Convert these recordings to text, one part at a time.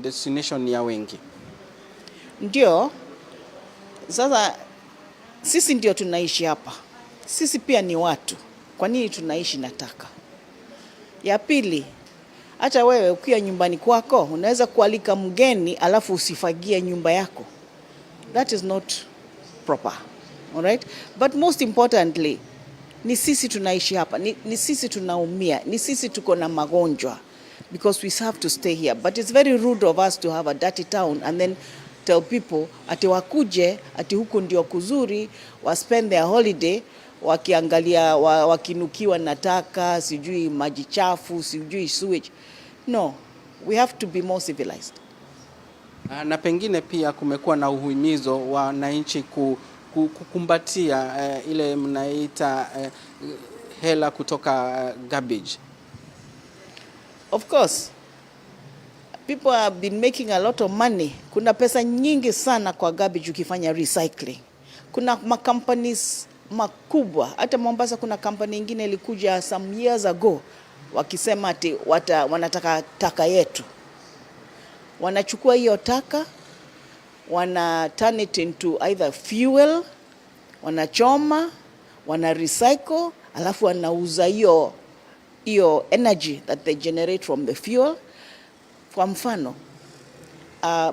Destination ya wengi. Ndio sasa sisi ndio tunaishi hapa, sisi pia ni watu. Kwa nini tunaishi na taka? Ya pili, hata wewe ukiwa nyumbani kwako unaweza kualika mgeni alafu usifagie nyumba yako. That is not proper. All right? But most importantly, ni sisi tunaishi hapa, ni sisi tunaumia, ni sisi tuko na magonjwa because we have to stay here. But it's very rude of us to have a dirty town and then tell people ati wakuje, ati huku ndio kuzuri, wa spend their holiday wakiangalia wakinukiwa na taka, sijui maji chafu, sijui sewage. No, we have to be more civilized. Na pengine pia kumekuwa na uhimizo wa wananchi kukumbatia ile mnaita hela kutoka garbage. Of course, people have been making a lot of money. Kuna pesa nyingi sana kwa garbage ukifanya recycling. Kuna macompanies makubwa, hata Mombasa kuna company ingine ilikuja some years ago wakisema ati wanataka taka yetu. Wanachukua hiyo taka, wana turn it into either fuel, wanachoma, wana recycle, alafu wanauza hiyo energy that they generate from the fuel. Kwa mfano,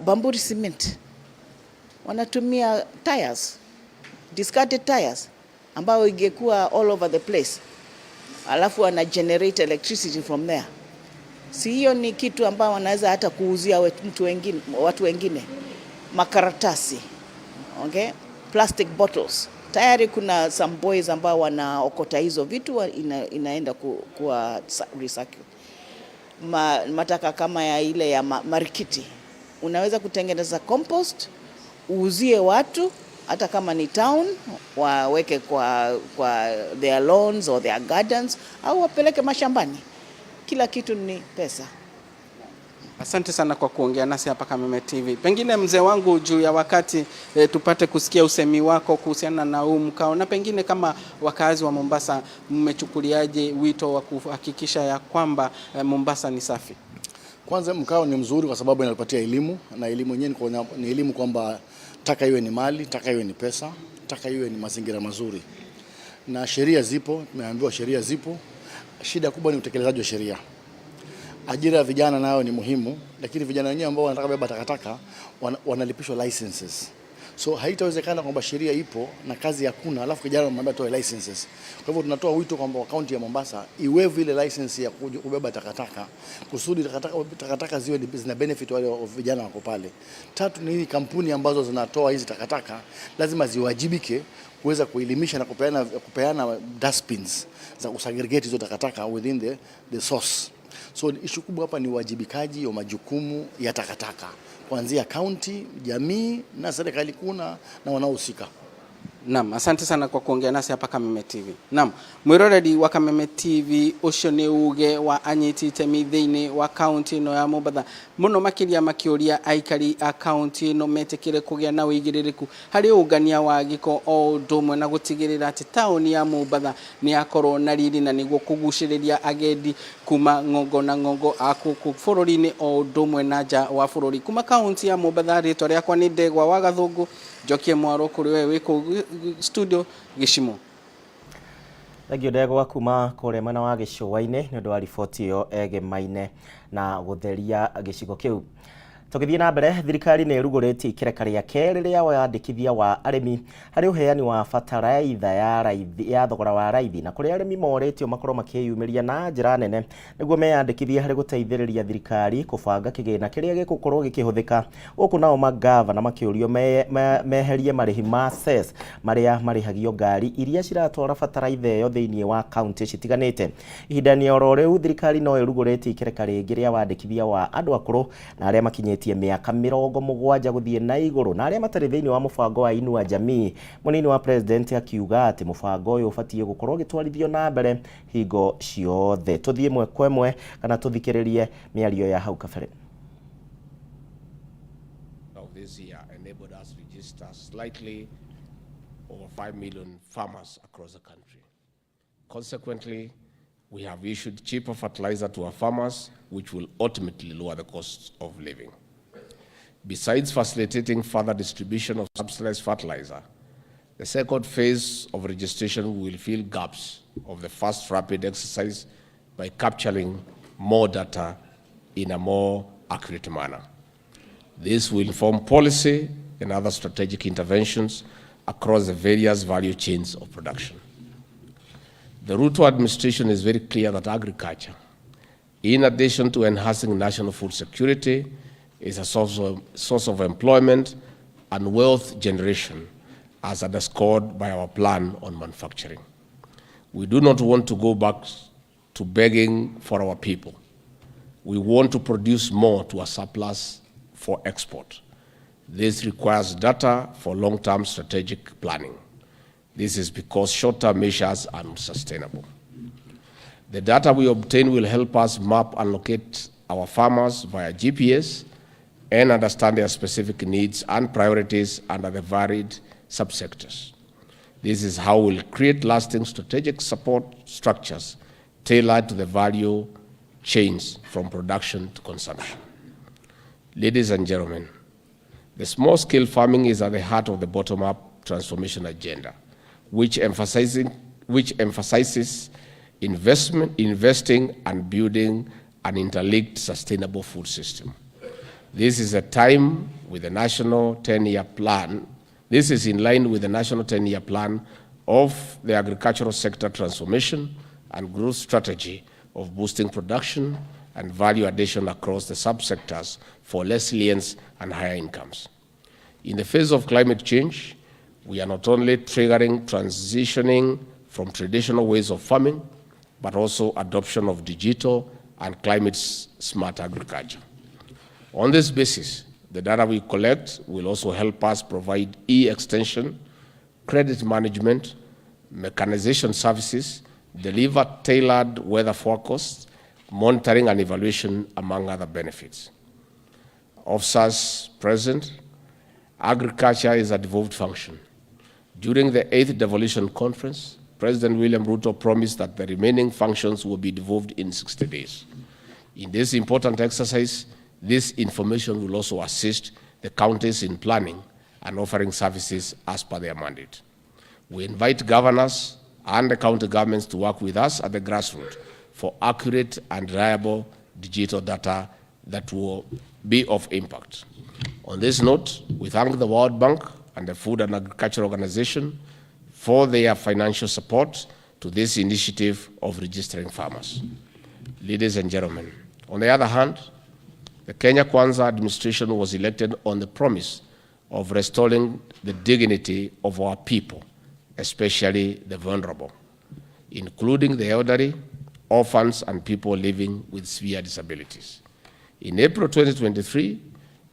Bamburi Cement wanatumia tires, discarded tires ambayo ingekuwa all over the place, alafu wana generate electricity from there. Si hiyo ni kitu ambayo wanaweza hata kuuzia watu wengine? Makaratasi, okay? Plastic bottles. Tayari kuna some boys ambao wanaokota hizo vitu inaenda kuwa recycled. Mataka kama ya ile ya marikiti, unaweza kutengeneza compost uuzie watu, hata kama ni town waweke kwa their lawns or their gardens au wapeleke mashambani. Kila kitu ni pesa. Asante sana kwa kuongea nasi hapa Kameme TV. Pengine mzee wangu, juu ya wakati tupate kusikia usemi wako kuhusiana na huu mkao, na pengine kama wakazi wa Mombasa mmechukuliaje wito wa kuhakikisha ya kwamba Mombasa ni safi? Kwanza mkao ni mzuri kwa sababu inatupatia elimu, na elimu yenyewe ni elimu kwamba taka iwe ni mali, taka iwe ni pesa, taka iwe ni mazingira mazuri. Na sheria zipo, tumeambiwa sheria zipo. Shida kubwa ni utekelezaji wa sheria. Ajira ya vijana nayo ni muhimu, lakini vijana wenyewe ambao wanataka kubeba takataka wanalipishwa licenses. So haitawezekana kwamba sheria ipo na kazi hakuna, alafu kijana unamwambia toe licenses. Kwa hivyo tunatoa wito kwamba kaunti ya Mombasa iwaive ile license ya kubeba takataka kusudi takataka ziwe zina benefit wale vijana wako pale. Tatu ni hii kampuni ambazo zinatoa hizi takataka lazima ziwajibike kuweza kuelimisha na kupeana dustbins za kusegregate hizo takataka within the source. So issue kubwa hapa ni uwajibikaji wa majukumu ya takataka kuanzia county, jamii na serikali kuu na wanaohusika. Naam, asante sana kwa kuongea nasi hapa Kameme TV. Naam, mwiroreri wa Kameme TV, ucio nĩ uge wa anyiti itemi thĩinĩ wa kaunti ĩno ya Mombatha, mũno makĩria makĩũria aikari a kaunti ĩno metĩkĩre kũgĩa na ũigĩrĩrĩku harĩ ũngania wa gĩko o ũndũ ũmwe na gũtigĩrĩra atĩ taũni ya Mombatha nĩ yakorwo na riri na nĩguo kũgucĩrĩria agendi kuma ng'ongo na ng'ongo a gũkũ bũrũri-inĩ o ũndũ ũmwe na nja wa bũrũri. Kuma kaunti ya Mombatha, rĩtwa rĩakwa nĩ Ndegwa wa Gathũngũ, njokie mwaro kũrĩ we wĩ kũu studio Gĩcimo. Thengiũ Ndegwa kuma kũrĩa mwena wa gĩcũa-inĩ nĩ ũndũ wa riboti ĩyo egemaine na gũtheria gĩcigo kĩu. Tũgĩthiĩ na mbere, thirikari nĩ ĩrugũrĩtie ikereka rĩa kerĩ rĩa wandĩkithia wa arĩmi harĩ ũheani wa bataraitha ya raithi ya thogora wa raithi, na kũrĩa arĩmi morĩtio makorwo makĩyumĩria na njĩra nene nĩguo meyandĩkithie harĩ gũteithĩrĩria thirikari kũbanga kĩgĩna kĩrĩa gĩgũkorwo gĩkĩhũthĩka, gũkũ nao mangavana makĩũrio meherie marĩhi ma cess marĩa marĩhagio ngari iria ciratwara bataraitha ĩyo thĩinĩ wa kaunti citiganĩte. Ihinda-inĩ oro rĩu, thirikari no ĩrugũrĩtie ikereka rĩngĩ rĩa wandĩkithia wa andũ akũrũ na arĩa makinyĩtie mĩaka 70 gũthiĩ na igũrũ na arĩa matarĩ thĩinĩ wa mũbango wa Inua Jamii. Mũnini wa president akiuga atĩ mũbango ũyũ ũbatiĩ gũkorwo ũgĩtwarithio na mbere hingo ciothe. Tũthiĩ ĩmwe kwa ĩmwe kana tũthikĩrĩrie mĩario ya hau kabere. Of this year enabled us to register slightly over 5 million farmers across the country. Consequently, we have issued cheaper fertilizer to our farmers, which will ultimately lower the cost of living. Besides facilitating further distribution of subsidized fertilizer, the second phase of registration will fill gaps of the first rapid exercise by capturing more data in a more accurate manner. This will inform policy and other strategic interventions across the various value chains of production. The Ruto administration is very clear that agriculture, in addition to enhancing national food security, is a source of employment and wealth generation, as underscored by our plan on manufacturing. We do not want to go back to begging for our people. We want to produce more to a surplus for export. This requires data for long-term strategic planning. This is because short-term measures are not sustainable. The data we obtain will help us map and locate our farmers via GPS and understand their specific needs and priorities under the varied subsectors. This is how we'll create lasting strategic support structures tailored to the value chains from production to consumption. Ladies and gentlemen, the small-scale farming is at the heart of the bottom-up transformation agenda, which emphasizes investment, investing and building an interlinked sustainable food system. This is a time with the national 10-year plan. This is in line with the national 10-year plan of the agricultural sector transformation and growth strategy of boosting production and value addition across the subsectors for resilience and higher incomes. In the face of climate change, we are not only triggering transitioning from traditional ways of farming, but also adoption of digital and climate smart agriculture. On this basis, the data we collect will also help us provide e-extension, credit management, mechanization services, deliver tailored weather forecasts, monitoring and evaluation, among other benefits. Officers present, agriculture is a devolved function. During the 8th Devolution Conference, President William Ruto promised that the remaining functions will be devolved in 60 days. In this important exercise, this information will also assist the counties in planning and offering services as per their mandate. We invite governors and the county governments to work with us at the grassroots for accurate and reliable digital data that will be of impact. On this note, we thank the World Bank and the Food and Agriculture Organization for their financial support to this initiative of registering farmers. Ladies and gentlemen, on the other hand, the Kenya Kwanza administration was elected on the promise of restoring the dignity of our people, especially the vulnerable, including the elderly, orphans, and people living with severe disabilities. In April 2023,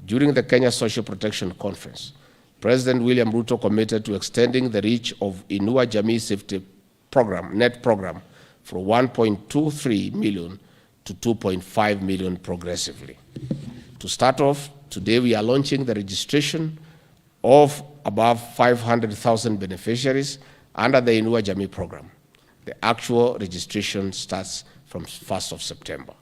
during the Kenya Social Protection Conference, President William Ruto committed to extending the reach of Inua Jamii Safety Program, Net Program, from 1.23 million to 2.5 million progressively. To start off, today we are launching the registration of above 500,000 beneficiaries under the Inua Jamii program. The actual registration starts from 1st of September.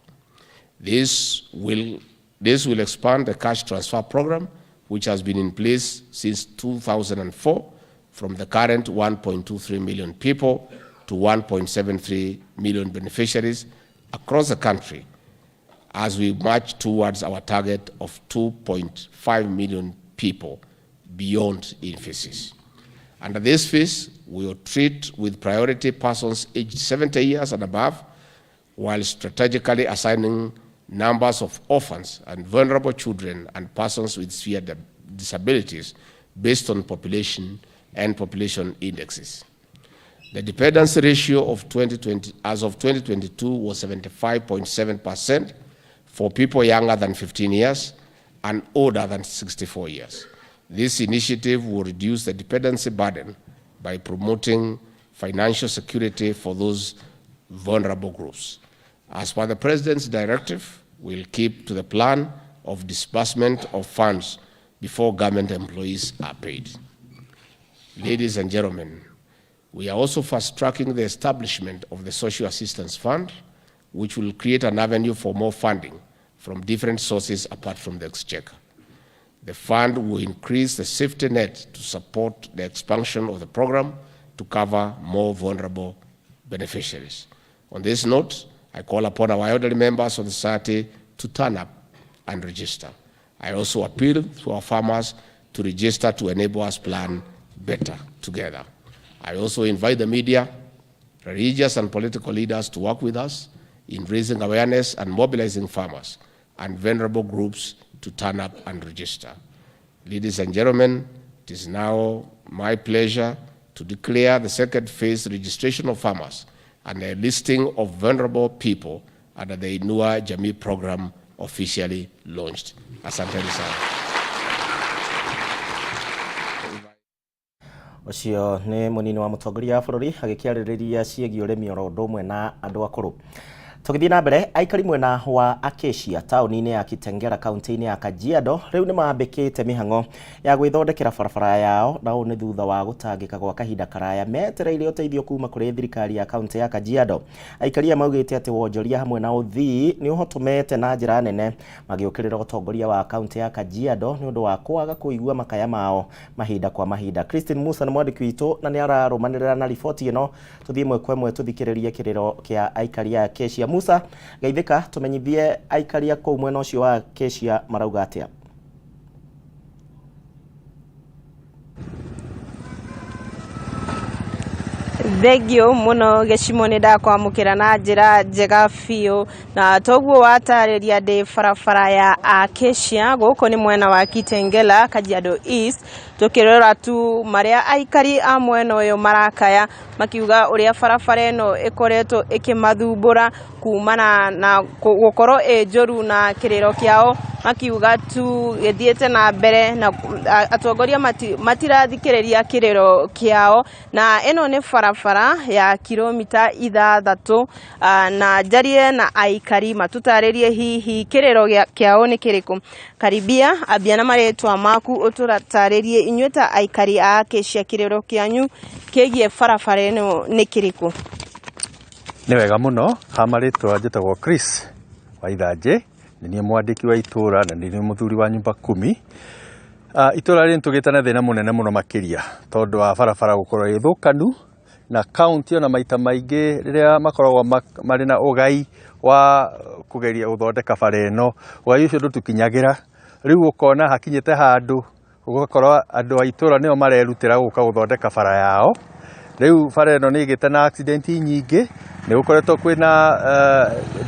This will expand the cash transfer program, which has been in place since 2004, from the current 1.23 million people to 1.73 million beneficiaries across the country as we march towards our target of 2.5 million people beyond in phases. Under this phase, we will treat with priority persons aged 70 years and above, while strategically assigning numbers of orphans and vulnerable children and persons with severe disabilities based on population and population indexes. The dependency ratio of 2020, as of 2022 was 75.7% for people younger than 15 years and older than 64 years. This initiative will reduce the dependency burden by promoting financial security for those vulnerable groups. As per the President's directive, we'll keep to the plan of disbursement of funds before government employees are paid. Ladies and gentlemen, we are also fast-tracking the establishment of the Social Assistance Fund, which will create an avenue for more funding from different sources apart from the exchequer. The fund will increase the safety net to support the expansion of the program to cover more vulnerable beneficiaries. On this note, I call upon our elderly members of the society to turn up and register. I also appeal to our farmers to register to enable us plan better together. I also invite the media, religious and political leaders to work with us in raising awareness and mobilizing farmers and vulnerable groups to turn up and register. Ladies and gentlemen, it is now my pleasure to declare the second phase registration of farmers and the listing of vulnerable people under the Inua Jamii program officially launched. Asanteni sana. Ũcio nĩ mũnini wa mũtongoria wa bũrũri agĩkĩarĩrĩria ciĩgiĩ ũrĩmi oro ũndũ ũmwe na andũ akũrũ. Tũgĩthiĩ na mbere, aikari mwena wa Acacia taũni-inĩ ya Kitengela kaunti-inĩ ya Kajiado rĩu nĩ mambĩkĩte mĩhang'o ya gwĩthondekera barabara yao, na ũũ nĩ thutha wa gũtangĩka gwa kahinda karaya metereire ũteithio kuma kũrĩ thirikari ya kaunti ya Kajiado. Aikari aya maugĩte atĩ wonjoria hamwe na ũthii nĩ ũhotomete na njĩra nene, magĩũkĩrĩra ũtongoria wa kaunti ya Kajiado nĩ ũndũ wa kwaga kũigua makaya mao mahinda kwa mahinda. Christine Musa nĩ mwandĩki witũ na nĩ ararũmanĩrĩra na riboti ĩno. Tũthiĩ ĩmwe kwa ĩmwe tũthikĩrĩrie kĩrĩro kĩa aikari a Acacia. Musa, geithĩka, tũmenyithie aikari a kũu mwena ũcio wa Acacia marauga atĩa. Thengio muno gĩcimo, nĩ ndakwamũkĩra na njĩra njega biũ, na toguo watarĩria ndĩ barabara ya Acacia, gũkũ nĩ mwena wa Kitengela, Kajiado East, tũkĩrora tu marĩa aikari a mwena ũyũ marakaya makiuga ũrĩa barabara ĩno ĩkoretwo ĩkĩmathumbũra kumana na gũkorwo ĩ njũru, na kĩrĩro kĩao makiuga tu gĩthiĩte na mbere na atongoria matirathikĩrĩria kĩrĩro kĩao. Na ĩno nĩ barabara ya kilomita 6, na njarie na aikari matũtarĩrie hihi kĩrĩro kĩao nĩ kĩrĩkũ. Karibia, ambia na marĩtwa maku ũtũtarĩrie inyuĩ ta aikari a Acacia kĩrĩro kĩanyu kĩgiĩ barabara ĩno nĩ kĩrĩkũ. Nĩ wega mũno. Ha marĩtwa njĩtagwo Chris Waithanjĩ, nĩ niĩ mwandĩki wa itũra na nĩ niĩ mũthuri wa nyumba kumi. Itũra rĩrĩ nĩtũgĩte na thĩna mũnene mũno makĩria tondũ wa barabara gũkorwo ĩ thũkanu, na kaunti ona maita maingĩ rĩrĩa makoragwo marĩ na ũgai wa kũgeria gũthondeka bara ĩno, ũgai ũcio ndũtũkinyagĩra. Rĩu ũkona hakinyĩte handũ ũgakorwo andũ a itũra nĩo marerutĩra gũka gũthondeka bara yao. Rĩu bara ĩno nĩ ĩgĩte na accident nyingĩ, nĩ gũkoretwo kwĩna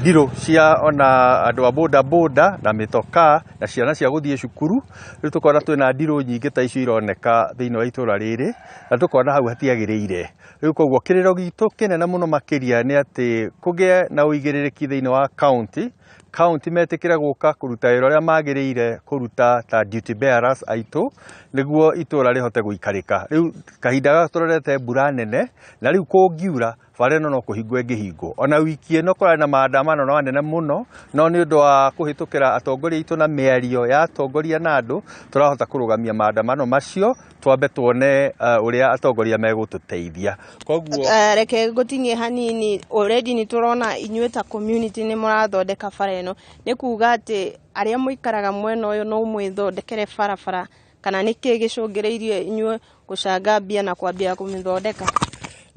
ndirũ cia ona andũ a boda boda na mĩtokaa na ciana cia gũthiĩ cukuru. Rĩu tũkona twĩna ndirũ nyingĩ ta icio ironeka thĩinĩ wa itũra rĩrĩ, na tũkona hau hatiagĩrĩire. Rĩu koguo kĩrĩro gitũ kĩnene mũno makĩria nĩ atĩ kũgĩe na ũigĩrĩrĩki thĩinĩ wa kaunti, kaunti metĩkĩre gũka kũruta wĩra ũrĩa magĩrĩire kũruta ta duty bearers aitũ, nĩguo itũra rĩhote gũikarĩka. Rĩu kahinda gaka tũrorete mbura nene, na rĩu kũngiura bara ĩno no kũhingwo ĩngĩhingwo. Ona wiki ĩno kũrarĩ na maandamano manene mũno, no nĩ ũndũ wa kũhĩtũkĩra atongoria aitũ na mĩario ya atongoria na andũ, tũrahota kũrũgamia maandamano macio, twambe tuone ũrĩa atongoria megũtũteithia. Koguo Reke ngũtinie hanini, already nĩ tũrona inyuĩ ta community nĩ mũrathondeka bara ĩno, nĩ kuga atĩ arĩa mũikaraga mwena ũyũ no mwĩthondekere barabara, kana nĩ kĩĩ gĩcũngĩrĩirie inyuĩ gũcanga mbia na kwambia kũmĩthondeka?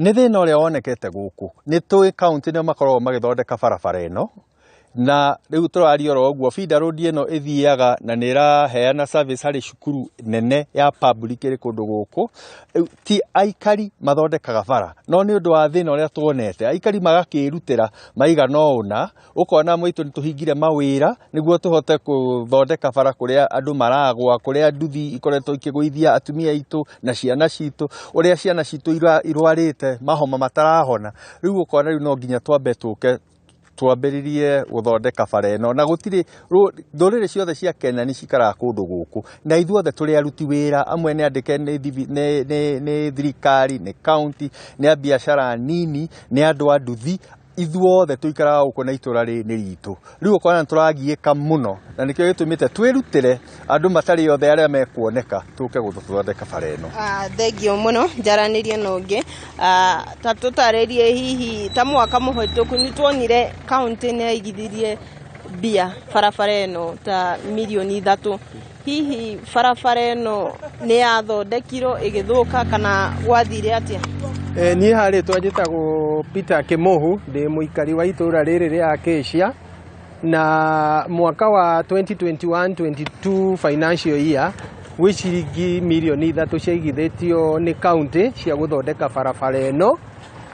Nĩ thĩna ũrĩa wonekete gũkũ, nĩ tũĩ kaunti nĩo makoragwo magĩthondeka barabara ĩno, na rĩu tũraria oro ũguo feeder road ĩno ĩthiaga na nĩ ĩraheana service harĩ cukuru nene ya public ĩrĩ kũndũ gũkũ. Rĩu ti aikari mathondekaga bara, no nĩ ũndũ wa thĩna ũrĩa tuonete aikari magakĩrutĩra maigana ũna, ũkona amwe aitũ nĩ tũhingire mawĩra nĩguo tũhote gũthondeka bara kũrĩa andũ maragwa, kũrĩa nduthi ikoretwo ikĩgũithia atumia aitũ na ciana citũ, ũrĩa ciana citũ irwarĩte mahoma matarahona. Rĩu ũkona rĩu no nginya twambe tũke twambĩrĩrie gũthondeka bara ĩno, na gũtirĩ ndũrĩrĩ ciothe cia Kenya nĩ cikaraga kũndũ gũkũ, na ithuothe tũrĩ aruti wĩra, amwe nĩ andĩke nĩ thirikari, nĩ kaunti, nĩ a biacara nini, nĩ andũ a nduthi, ithuothe tũikaraga gũkũ na itũra rĩrĩ nĩ ritũ. Rĩu ũkona nĩ tũragiĩka mũno, na nĩkĩo gĩtũmĩte twĩrutĩre andũ matarĩ othe arĩa mekuoneka tũke gũthondeka bara ĩno. Thengio mũno, njaranĩrie na ũngĩ. Ta tũtarĩrie hihi ta mwaka mũhĩtũku nĩ tuonire kaunti nĩ yaigithirie mbia barabara ĩno ta mirioni 3. Hihi barabara ĩno nĩ yathondekirwo ĩgĩthũka kana gwathire atĩa? Niĩ harĩtwa njĩtagwo Peter Kĩmũhu, ndĩ mũikari wa itũra rĩrĩ rĩa Acacia, na mwaka wa 2021-22 financial year gwĩ ciringi mirioni 3 ciaigithĩtio nĩ county cia gũthondeka barabara ĩno,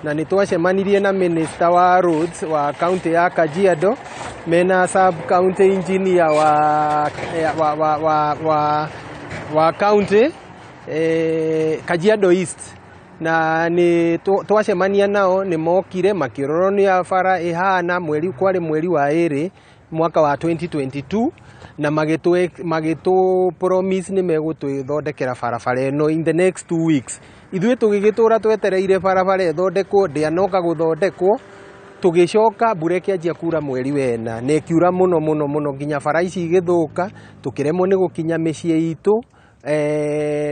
na nĩ twacemanirie na minister wa roads wa county ya Kajiado mena sub county engineer wa county Kajiado East, na nĩ twacemania nao nĩ mokire makĩrorwo nĩ bara ĩhana mweri kwarĩ mweri wa 2 mwaka wa 2022, na magĩtũ promise nĩ megũtwĩthondekera barabara ĩno in the next 2 weeks. Ithuĩ tũgĩgĩtũra twetereire barabara ĩthondekwo, ndĩanoka gũthondekwo. Tũgĩcoka mbura ĩkĩanjia kura mweri wena na ĩkiura mũno mũno mũno nginya bara ici igĩthũka, tũkĩremwo nĩ gũkinya mĩciĩ itũ,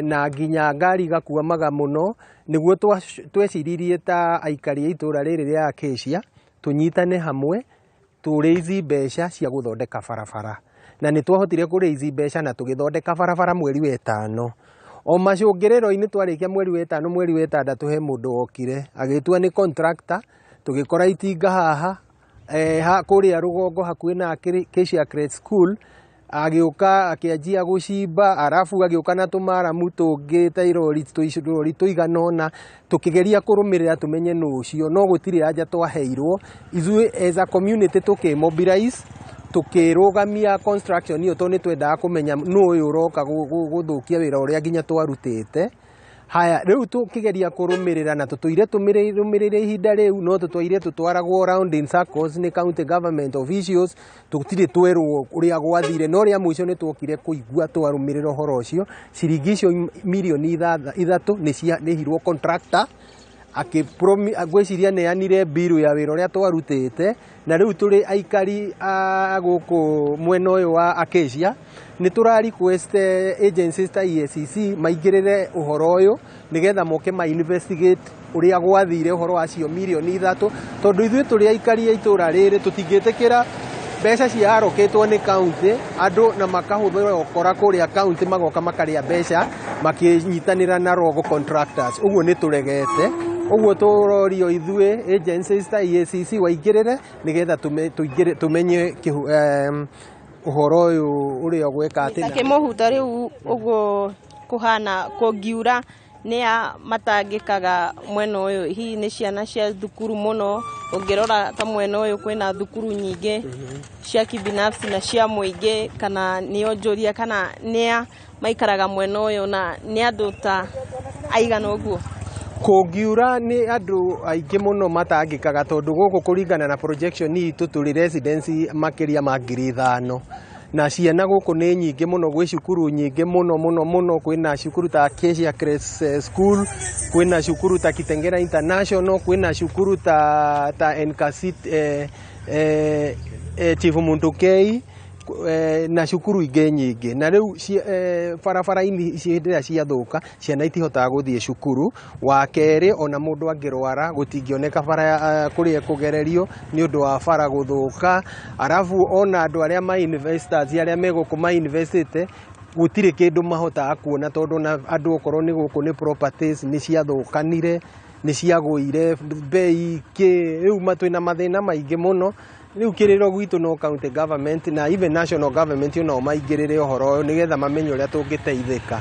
na nginya ngari igakuamaga mũno. Nĩguo tweciririe ta aikari a itũra rĩrĩ rĩa Acacia tũnyitane hamwe tũ raise mbeca cia gũthondeka barabara, na nĩ twahotire kũ raise mbeca na tũgĩthondeka barabara mweri wa 5. O macũngĩrĩro-inĩ twarĩkia mweri wa 5, mweri wa 6 he mũndũ wokire agĩtua nĩ contractor. Tũgĩkora itinga haha kũrĩa rũgongo hakuhĩ na Acacia Crest School, agĩũka akĩanjia gũcimba, arabu agĩũka na tũmaramu tũngĩ ta irori rori tũigana ũna. Tũkĩgeria kũrũmĩrĩra tũmenye nũ ũcio, no gũtirĩ anja twaheirwo. Ithuĩ as a community tũkĩ mobilize, tũkĩrũgamia construction ĩyo tondũ nĩ twendaga kũmenya nũ ũyũ ũroka gũthũkia wĩra ũrĩa nginya twarutĩte. Haya, rĩu tũkĩgeria kũrũmĩrĩra na tũtũire tũmĩrĩire ihinda rĩu, no tũtwaire tũtwaragwo round in circles nĩ county government officials, tũtirĩ twerwo ũrĩa gwathire. No rĩa mũico nĩ twokire kũigua twarũmĩrĩra ũhoro ũcio, ciringi icio mirioni 3 nĩ ciarĩhirwo contractor, ngwĩciria neanire mbiru ya wĩra ũrĩa twarutĩte. Na rĩu tũrĩ aikari a gũkũ mwena ũyũ wa Acacia nĩ tũra request agencies ta EACC maingĩrĩre ũhoro ũyũ nĩgetha moke ma investigate ũrĩa gwathire ũhoro wa cio mirioni 3, tondũ ithuĩ tũrĩ aikari a itũra rĩrĩ tũtingĩtĩkĩra mbeca ciarokĩtwo nĩ county andũ na makahũthĩra ũkora kũrĩa county, magoka makarĩa mbeca makĩnyitanĩra na rogo contractors. Ũguo nĩ tũregete ũguo, tũrorio ithuĩ agencies ta EACC waingĩrĩre nĩgetha tũmenye ũhoro ũyũ ũrĩa ũgwĩka atĩ Ta Kĩmũhu, ta rĩu ũguo kũhana, kũngiura nĩ a matangĩkaga mwena ũyũ? Hihi nĩ ciana cia thukuru mũno? Ũngĩrora ta mwena ũyũ kwĩna thukuru nyingĩ cia kibinafsi na cia mũingĩ, kana nĩ onjoria kana nĩ a maikaraga mwena ũyũ, na nĩ andũ ta aigana ũguo? Kũngiura nĩ andũ aingĩ mũno matangĩkaga, tondũ gũkũ kũringana na projection itũ tũrĩ residents makĩria ma 5,000, na ciana gũkũ nĩ nyingĩ mũno. Gwĩ cukuru nyingĩ mũno mũno mũno, kwĩna cukuru ta Acacia Crest School, kwĩna cukuru ta Kitengela International, kwĩna cukuru ta Enkasit, Chief Muntukei, na cukuru ingĩ nyingĩ. Na rĩu barabara-inĩ ici hĩndĩ ĩrĩa ciathũka ciana itihotaga gũthiĩ cukuru. Wa kerĩ, ona mũndũ angĩrwara gũtingĩoneka bara kũrĩa ekũgererio nĩ ũndũ wa bara gũthũka. Arabu ona andũ arĩa ma investors arĩa me gũkũ ma investĩte gũtirĩ kĩndũ mahotaga kuona, tondũ na andũ okorwo nĩ gũkũ nĩ properties nĩ ciathũkanire, nĩ ciagũire bei kĩ. Rĩu twĩna mathĩna maingĩ mũno. Rĩu kĩrĩro gwitũ no county government na even national government onao maingĩrĩre ũhoro ũyũ nĩgetha mamenye ũrĩa tũngĩteithĩka.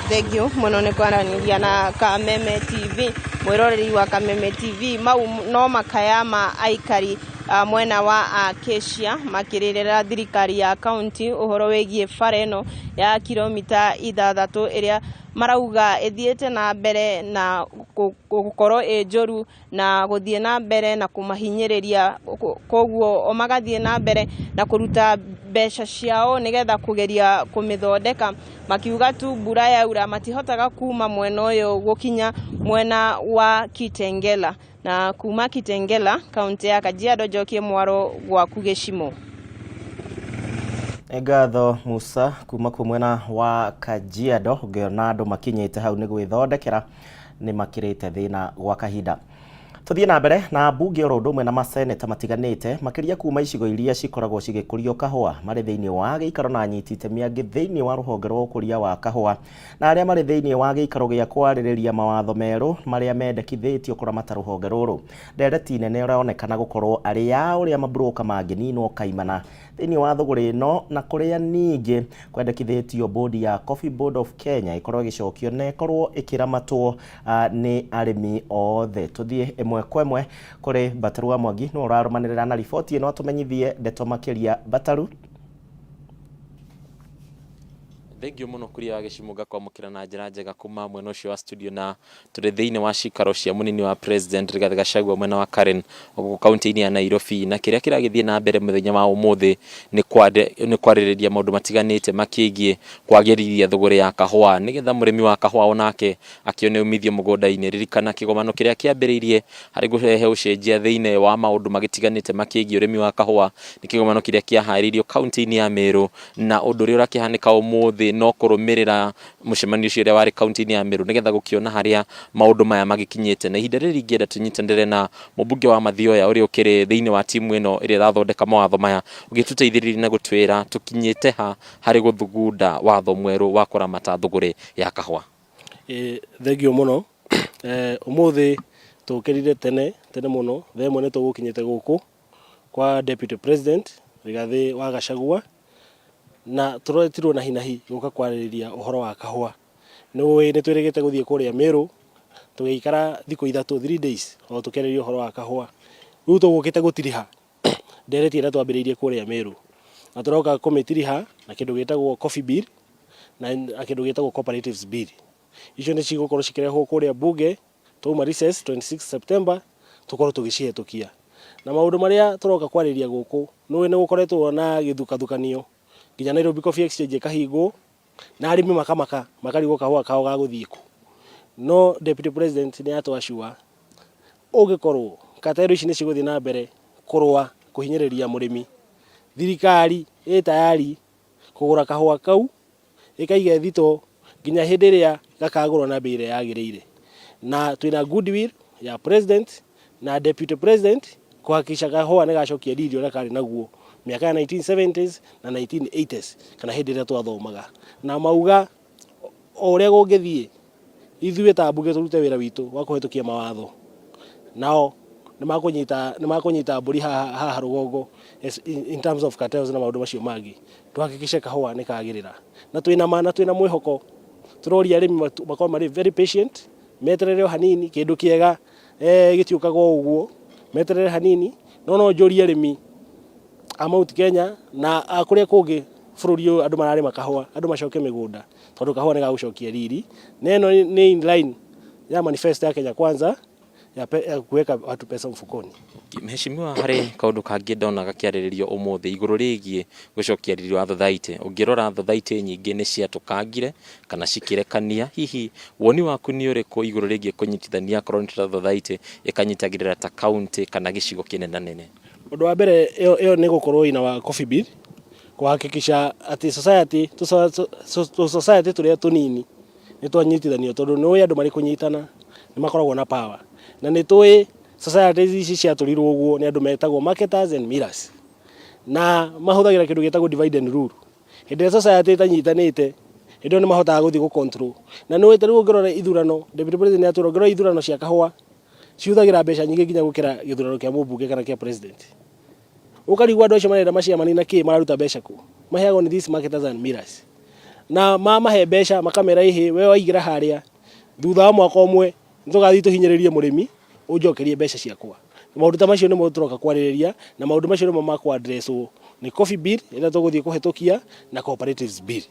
Thengiũ mũno nĩ kwaranĩria na Kameme TV. Mwĩroreri wa Kameme TV, mau no makaya ma aikari mwena wa Acacia makĩrĩrĩra thirikari ya kaunti ũhoro wĩgiĩ bara ĩno ya kilomita 6 ĩrĩa marauga ĩthiĩte na mbere na gũkorwo ĩ njũru na gũthiĩ na mbere na kũmahinyĩrĩria. Koguo o magathiĩ na mbere na kũruta mbeca ciao nĩgetha kũgeria kũmĩthondeka, makiuga tu mbura yaura matihotaga kuma mwena ũyũ gũkinya mwena wa Kitengela. Na kuma Kitengela, kaunti ya Kajiado, njokie mwaro gwaku gĩcimo. Ngatho Musa kuma kũ mwena wa Kajiado. Ngĩona andũ makinyĩte hau nĩ gwĩthondekera nĩ makĩrĩte thĩna gwa kahinda. Tũthiĩ na mbere na mbunge oro ũndũ ũmwe na maseneta matiganĩte makĩria kuma icigo iria cikoragwo cigĩkũrio kahũa marĩ thĩinĩ wa gĩikaro na anyiti itemi angĩ thĩinĩ wa rũhonge rwa ũkũria wa kahũa na arĩa marĩ thĩinĩ wa gĩikaro gĩa kwarĩrĩria mawatho merũ marĩa mendekithĩtio kũramata rũhonge rũrũ. Ndereti nene ĩronekana gũkorwo arĩ ya ũrĩa maburũka mangĩninwo kaimana thĩinĩ wa thũgũrĩ ĩno na kũrĩa ningĩ kwendekithĩtio bodi ya Coffee Board of Kenya ĩkorwo ĩgĩcokio na ĩkorwo ĩkĩramatwo nĩ arĩmi othe. Tũthiĩ ĩmwe kwa ĩmwe kũrĩ Mbataru wa Mwangi nĩwe ũrarũmanĩrĩra na riboti ĩno atũmenyithie ndeto makĩria. Mbataru. Thengio muno kuria wa gĩcigo ngakwamũkĩra na njĩra njega kuma mwena ũcio wa studio na tũrĩ thĩinĩ wa cikaro cia mũnini wa president Rigathi Gachagua mwena wa Karen gũkũ kaunti-inĩ ya Nairobi na kĩrĩa kĩragĩthiĩ na mbere mũthenya wa ũmũthĩ nĩ kwarĩrĩria maũndũ matiganĩte makĩgiĩ kwagĩrithia thũgũrĩ ya kahũa nĩgetha mũrĩmi wa kahũa onake akĩone umithio mũgũnda-inĩ. Ririkana kĩgomano kĩrĩa kĩambĩrĩirie harĩ kũrehe ũcenjia thĩinĩ wa maũndũ magĩtiganĩte makĩgiĩ ũrĩmi wa kahũa nĩ kĩgomano kĩrĩa kĩaharĩirio kaunti-inĩ ya Meru na ũndũ ũrĩa ũrakĩhanĩka ũmũthĩ no kũrũmĩrĩra mũcemanio ũcio ũrĩa warĩ kaunti-inĩ ya Meru nĩgetha gũkĩona harĩa maũndũ maya magĩkinyĩte. Na ihinda rĩrĩ ingĩenda tũnyitanĩre na mũmbunge wa Mathioya ũrĩa ũkĩrĩ thĩinĩ wa timu ĩno ĩrĩa ĩrathondeka mawatho maya, ũgĩtũteithĩrĩria na gũtwĩra tũkinyĩte ha harĩ gũthugunda watho mwerũ wa kũramata thũgũrĩ ya kahũa. Thengio mũno. Ũmũthĩ tũkĩrire tene tene mũno, thaa ĩmwe nĩ tũgũkinyĩte gũkũ kwa Deputy President Rigathĩ wa Gachagua, na tũretirwo na hinahi gũka kwarĩrĩria ũhoro wa kahũa. Nĩ ũĩ nĩ twĩrĩgĩte gũthiĩ kũrĩa Meru, tũgĩikara thikũ ithatũ, 3 days, o tũkĩarĩrĩria ũhoro wa kahũa. Rĩu tũgũkĩte gũtiriha ndereti ĩrĩa twambĩrĩirie kũrĩa Meru, na tũroka kũmĩtiriha na kĩndũ gĩtagwo coffee bill na kĩndũ gĩtagwo cooperatives bill. Icio nĩ cigũkorwo cikĩrehwo kũrĩa bunge twauma recess 26 September tũkorwo tũgĩcihĩtũkia. Na maũndũ marĩa tũroka kwarĩria gũkũ, nĩ ũĩ nĩ gũkoretwo na gĩthukathukanio nginya Nairobi Coffee Exchange ĩkahingwo na arĩmi makamaka makarigwo kahũa kao gagũthiĩ kũ. No Deputy President nĩ atũ assure ũngĩkorwo cartel ici nĩ cigũthiĩ na mbere kũrũa kũhinyĩrĩria mũrĩmi, thirikari ĩ tayari kũgũra kahũa kau ĩkaige thitoo nginya hĩndĩ ĩrĩa gakagũrwo na mbei ĩrĩa yagĩrĩire. Na twĩna goodwill ya president na deputy president kuhakikisha kahũa nĩ gacokia riri ũrĩa karĩ naguo mĩaka ya 1970s na 1980s kana hĩndĩ ĩrĩa twathomaga. Na mauga o ũrĩa kũngĩthiĩ ithuĩ ta mbunge tũrute wĩra witũ wa kũhetũkia mawatho, nao nĩ makũnyita mbũri haha rũgongo in terms of cartels na maũndũ macio mangĩ, tuhakikishe kahũa nĩ kagĩrĩra. Na twĩna ma na twĩna mwĩhoko, tũroria arĩmi makorwo marĩ very patient, meterere o hanini, kĩndũ kĩega gĩtiũkaga o ũguo, meterere hanini, no no njũrie arĩmi a Mount Kenya na a kũrĩa kũngĩ bũrũri ũyũ andũ mararĩma kahũa, andũ macoke mĩgũnda tondũ kahũa nĩ gagũcokia riri, na ĩno nĩ in line ya manifesto ya Kenya Kwanza ya kuweka watu pesa mfukoni. Mheshimiwa, harĩ kaũndũ kangĩ ndona gakĩarĩrĩrio ũmũthĩ igũrũ rĩgiĩ gũcokia riri wa thothaitĩ. Ũngĩrora thothaitĩ nyingĩ nĩ ciatũkangire kana cikĩrekania, hihi woni waku nĩ ũrĩkũ igũrũ rĩgiĩ kũnyitithania akorwo nĩ ta thothaitĩ ĩkanyitagĩrĩra ta kaunti kana gĩcigo kĩnenanene? Ũndũ wa mbere ĩyo nĩ gũkorwo ina wa coffee bill kũhakikisha atĩ society tũ society tũrĩa tũnini nĩ twanyitithanio tondũ nĩ ũĩ andũ marĩ kũnyitana nĩ makoragwo na power, na nĩ tũĩ societies ici ciatũrirwo ũguo nĩ andũ metagwo marketers and millers, na mahũthagĩra kĩndũ gĩtagwo divide and rule. Hĩndĩ ĩrĩa society ĩtanyitanĩte, hĩndĩ ĩyo nĩ mahotaga gũthiĩ gũ control. Na nĩ ũĩ ta rĩu ũngĩrora ithurano, Deputy President nĩ atwĩra ũngĩrora ithurano cia kahũa cihũthagĩra mbeca nyingĩ nginya gũkĩra gĩthurano kĩa mũmbunge kana kĩa president. Ũkarigwo andũ acio marenda maciamani na kĩ mararuta mbeca kũ? Maheagwo nĩ these marketers and millers. Na mamahe mbeca makamera ĩhĩ we waingĩra harĩa thutha wa mwaka ũmwe nĩtũgathiĩ tũhinyĩrĩrie mũrĩmi ũnjokerie mbeca ciakwa. Maũndũ ta macio nĩmo tũroka kwarĩrĩria na maũndũ macio nĩmo makũ address wo nĩ coffee bill ĩrĩa tũgũthiĩ kũhetũkia na cooperatives bill.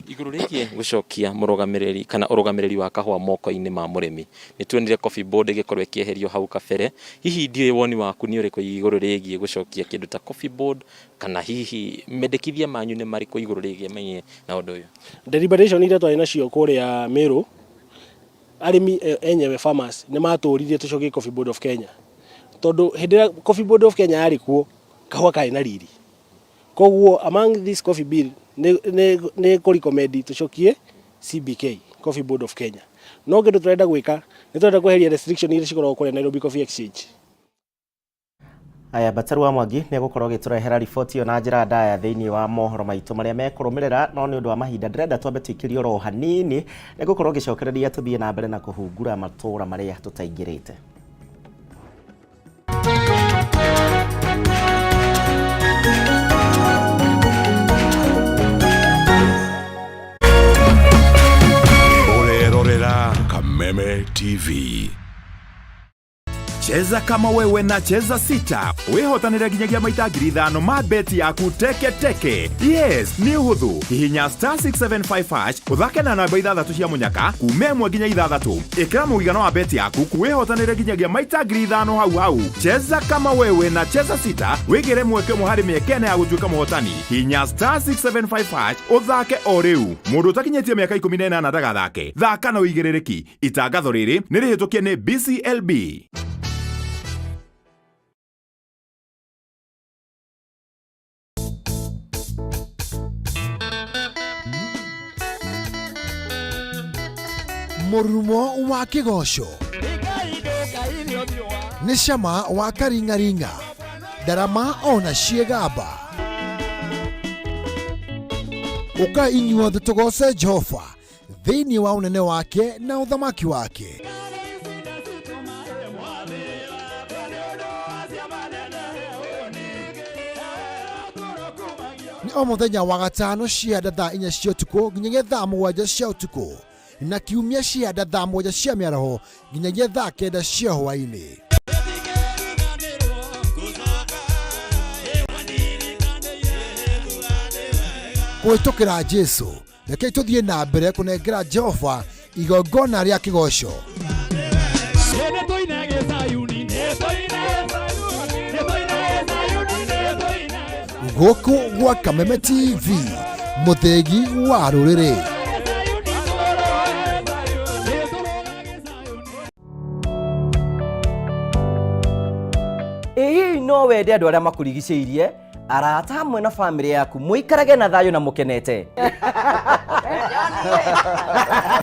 Igũrũ rĩgiĩ gũcokia mũrũgamĩrĩri kana ũrũgamĩrĩri wa kahũa moko-inĩ ma mũrĩmi, nĩ tuonire Coffee Board ĩgĩkorwo ĩkĩeherio hau kabere, hihi ndiũĩ woni waku nĩ ũrĩkũ igũrũ rĩgiĩ gũcokia kĩndũ ta Coffee Board kana hihi mendekithia manyu nĩ marĩkũ igũrũ rĩgiĩ na ũndũ ũyũ? Deliberation iria twarĩ nacio kũrĩa Meru, arĩmi enyewe farmers nĩ matũririe tũcokie Coffee Board of Kenya, tondũ hĩndĩ ĩrĩa Coffee Board of Kenya yarĩ kuo, kahũa karĩ na riri. Koguo among this coffee bill nĩ kũ recommend tũcokie CBK, Coffee Board of Kenya. No kĩndũ tũrenda gwĩka nĩ tũrenda kweheria restriction iria cikoragwo kũrĩa Nairobi Coffee Exchange. Aya Mbataru wa Mwangi nĩ egũkorwo agĩtũrehera riboti ĩyo na njĩra ndaya thĩinĩ wa mohoro maitũ marĩa mekũrũmĩrĩra, no nĩ ũndũ wa mahinda ndĩrenda twambe tũikĩrie oro hanini nĩ ngũkorwo ngĩcokereria tũthiĩ na mbere na kũhungura matũũra marĩa tũtaingĩrĩte. Ũrerorera Kameme TV. Cheza kama wewe na Cheza Sita wihotanire nginyagia maita 5,000 ma beti yaku teke teke. Yes, nĩ ũhũthũ. Hihinya star 675 hash ũthake na namba ithathatũ cia mũnyaka kuma ĩmwe nginya ithathatũ. Ĩkĩra mũigana wa beti yaku wĩhotanĩre nginyagia maita 5,000 hau hau. Cheza kama wewe na Cheza Sita wĩgĩre mweke ũmwe harĩ mĩeke ĩna ya gũtuĩka mũhotani. Hihinya star 675 hash ũthake o rĩu. Mũndũ ũtakinyĩtie mĩaka 18 ndagathake. Thaka na ũigĩrĩrĩki. Itangatho rĩrĩ nĩ rĩhĩtũkie nĩ BCLB. Mũrurumo wa kĩgoco nĩ cama wa karingaringa ndarama ona ciĩgamba ũka inyuothe tũgoce Jehova thĩinĩ wa ũnene wake na ũthamaki wake. Nĩ o mũthenya wa gatano cianda thaa 4 cia ũtukũ nginyagia thaa 7 cia ũtukũ na kiumia cianda thaa 7 cia mĩaraho nginyagia thaa 9 cia hwaĩ-inĩ. Kũhĩtũkĩra Jesu rekei tũthiĩ na mbere kũnengera Jehova igongona rĩa kĩgoco. Gũkũ gwa Kameme TV, mũthĩgi wa rũrĩrĩ. Ĩ hihi no wende andũ arĩa makũrigicĩirie, arata hamwe na bamĩrĩ yaku mũikarage na thayũ na mũkenete?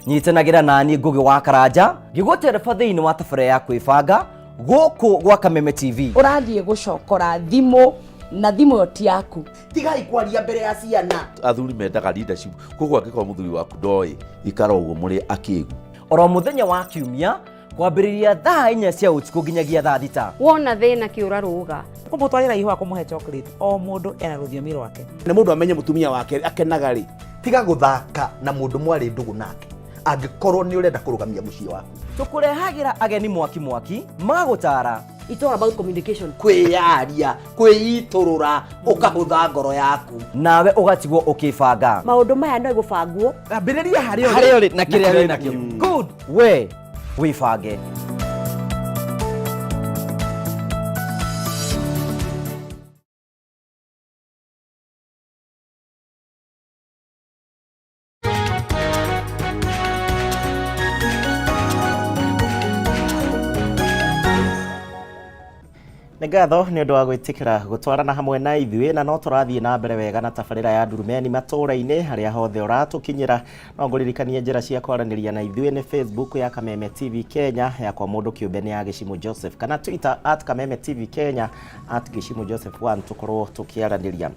Nyitanagĩra nani Ngũgĩ wa Karanja ngĩgũtereba thĩinĩ wa tabarĩra ya kwĩbanga gũkũ gwa Kameme TV. Ũrathiĩ gũcokora thimũ na thimũ ĩyo ti yaku. Tigai kwaria mbere ya ciana. Athuri mendaga leadership, koguo angĩkorwo mũthuri waku ndoĩ ikara ũguo mũrĩ akĩgu. Oro mũthenya wa kiumia kwambĩrĩria thaa 4 cia ũtukũ nginyagia thaa 6. Wona thĩna kĩũra rũga. Kũmũtwarĩra ihũa kũmũhe chocolate, o mũndũ ena rũthiomi rwake. Nĩ mũndũ amenye mũtumia wake akenaga rĩ. Tiga gũthaka na mũndũ mwarĩ ndũgũ nake angĩkorwo nĩ ũrenda kũrũgamia mũciĩ waku. Tũkũrehagĩra ageni mwaki mwaki magũtara. It's all about communication. Kwĩyaria, kwĩitũrũra, ũkahũtha ngoro yaku. Nawe ũgatigwo ũkĩbanga. Maũndũ maya no gũbangwo. Ambĩrĩria harĩa ũrĩ. Harĩa ũrĩ na kĩrĩa wĩ nakĩo. Good. We wĩbange. Nĩ ngatho nĩ ũndũ wa gwĩtĩkĩra gũtwarana hamwe na ithuĩ, na no tũrathiĩ na mbere wega na tabarĩra ya Ndurumeni matũũra-inĩ harĩa hothe ũratũkinyĩra. No ngũririkanie njĩra cia kwaranĩria na ithuĩ nĩ Facebook ya Kameme TV Kenya, yakwa mũndũ kĩũmbe nĩ ya Gĩcimũ Joseph, kana Twitter at Kameme TV Kenya, at Gĩcimũ Joseph 1, tũkorwo tũkĩaranĩria.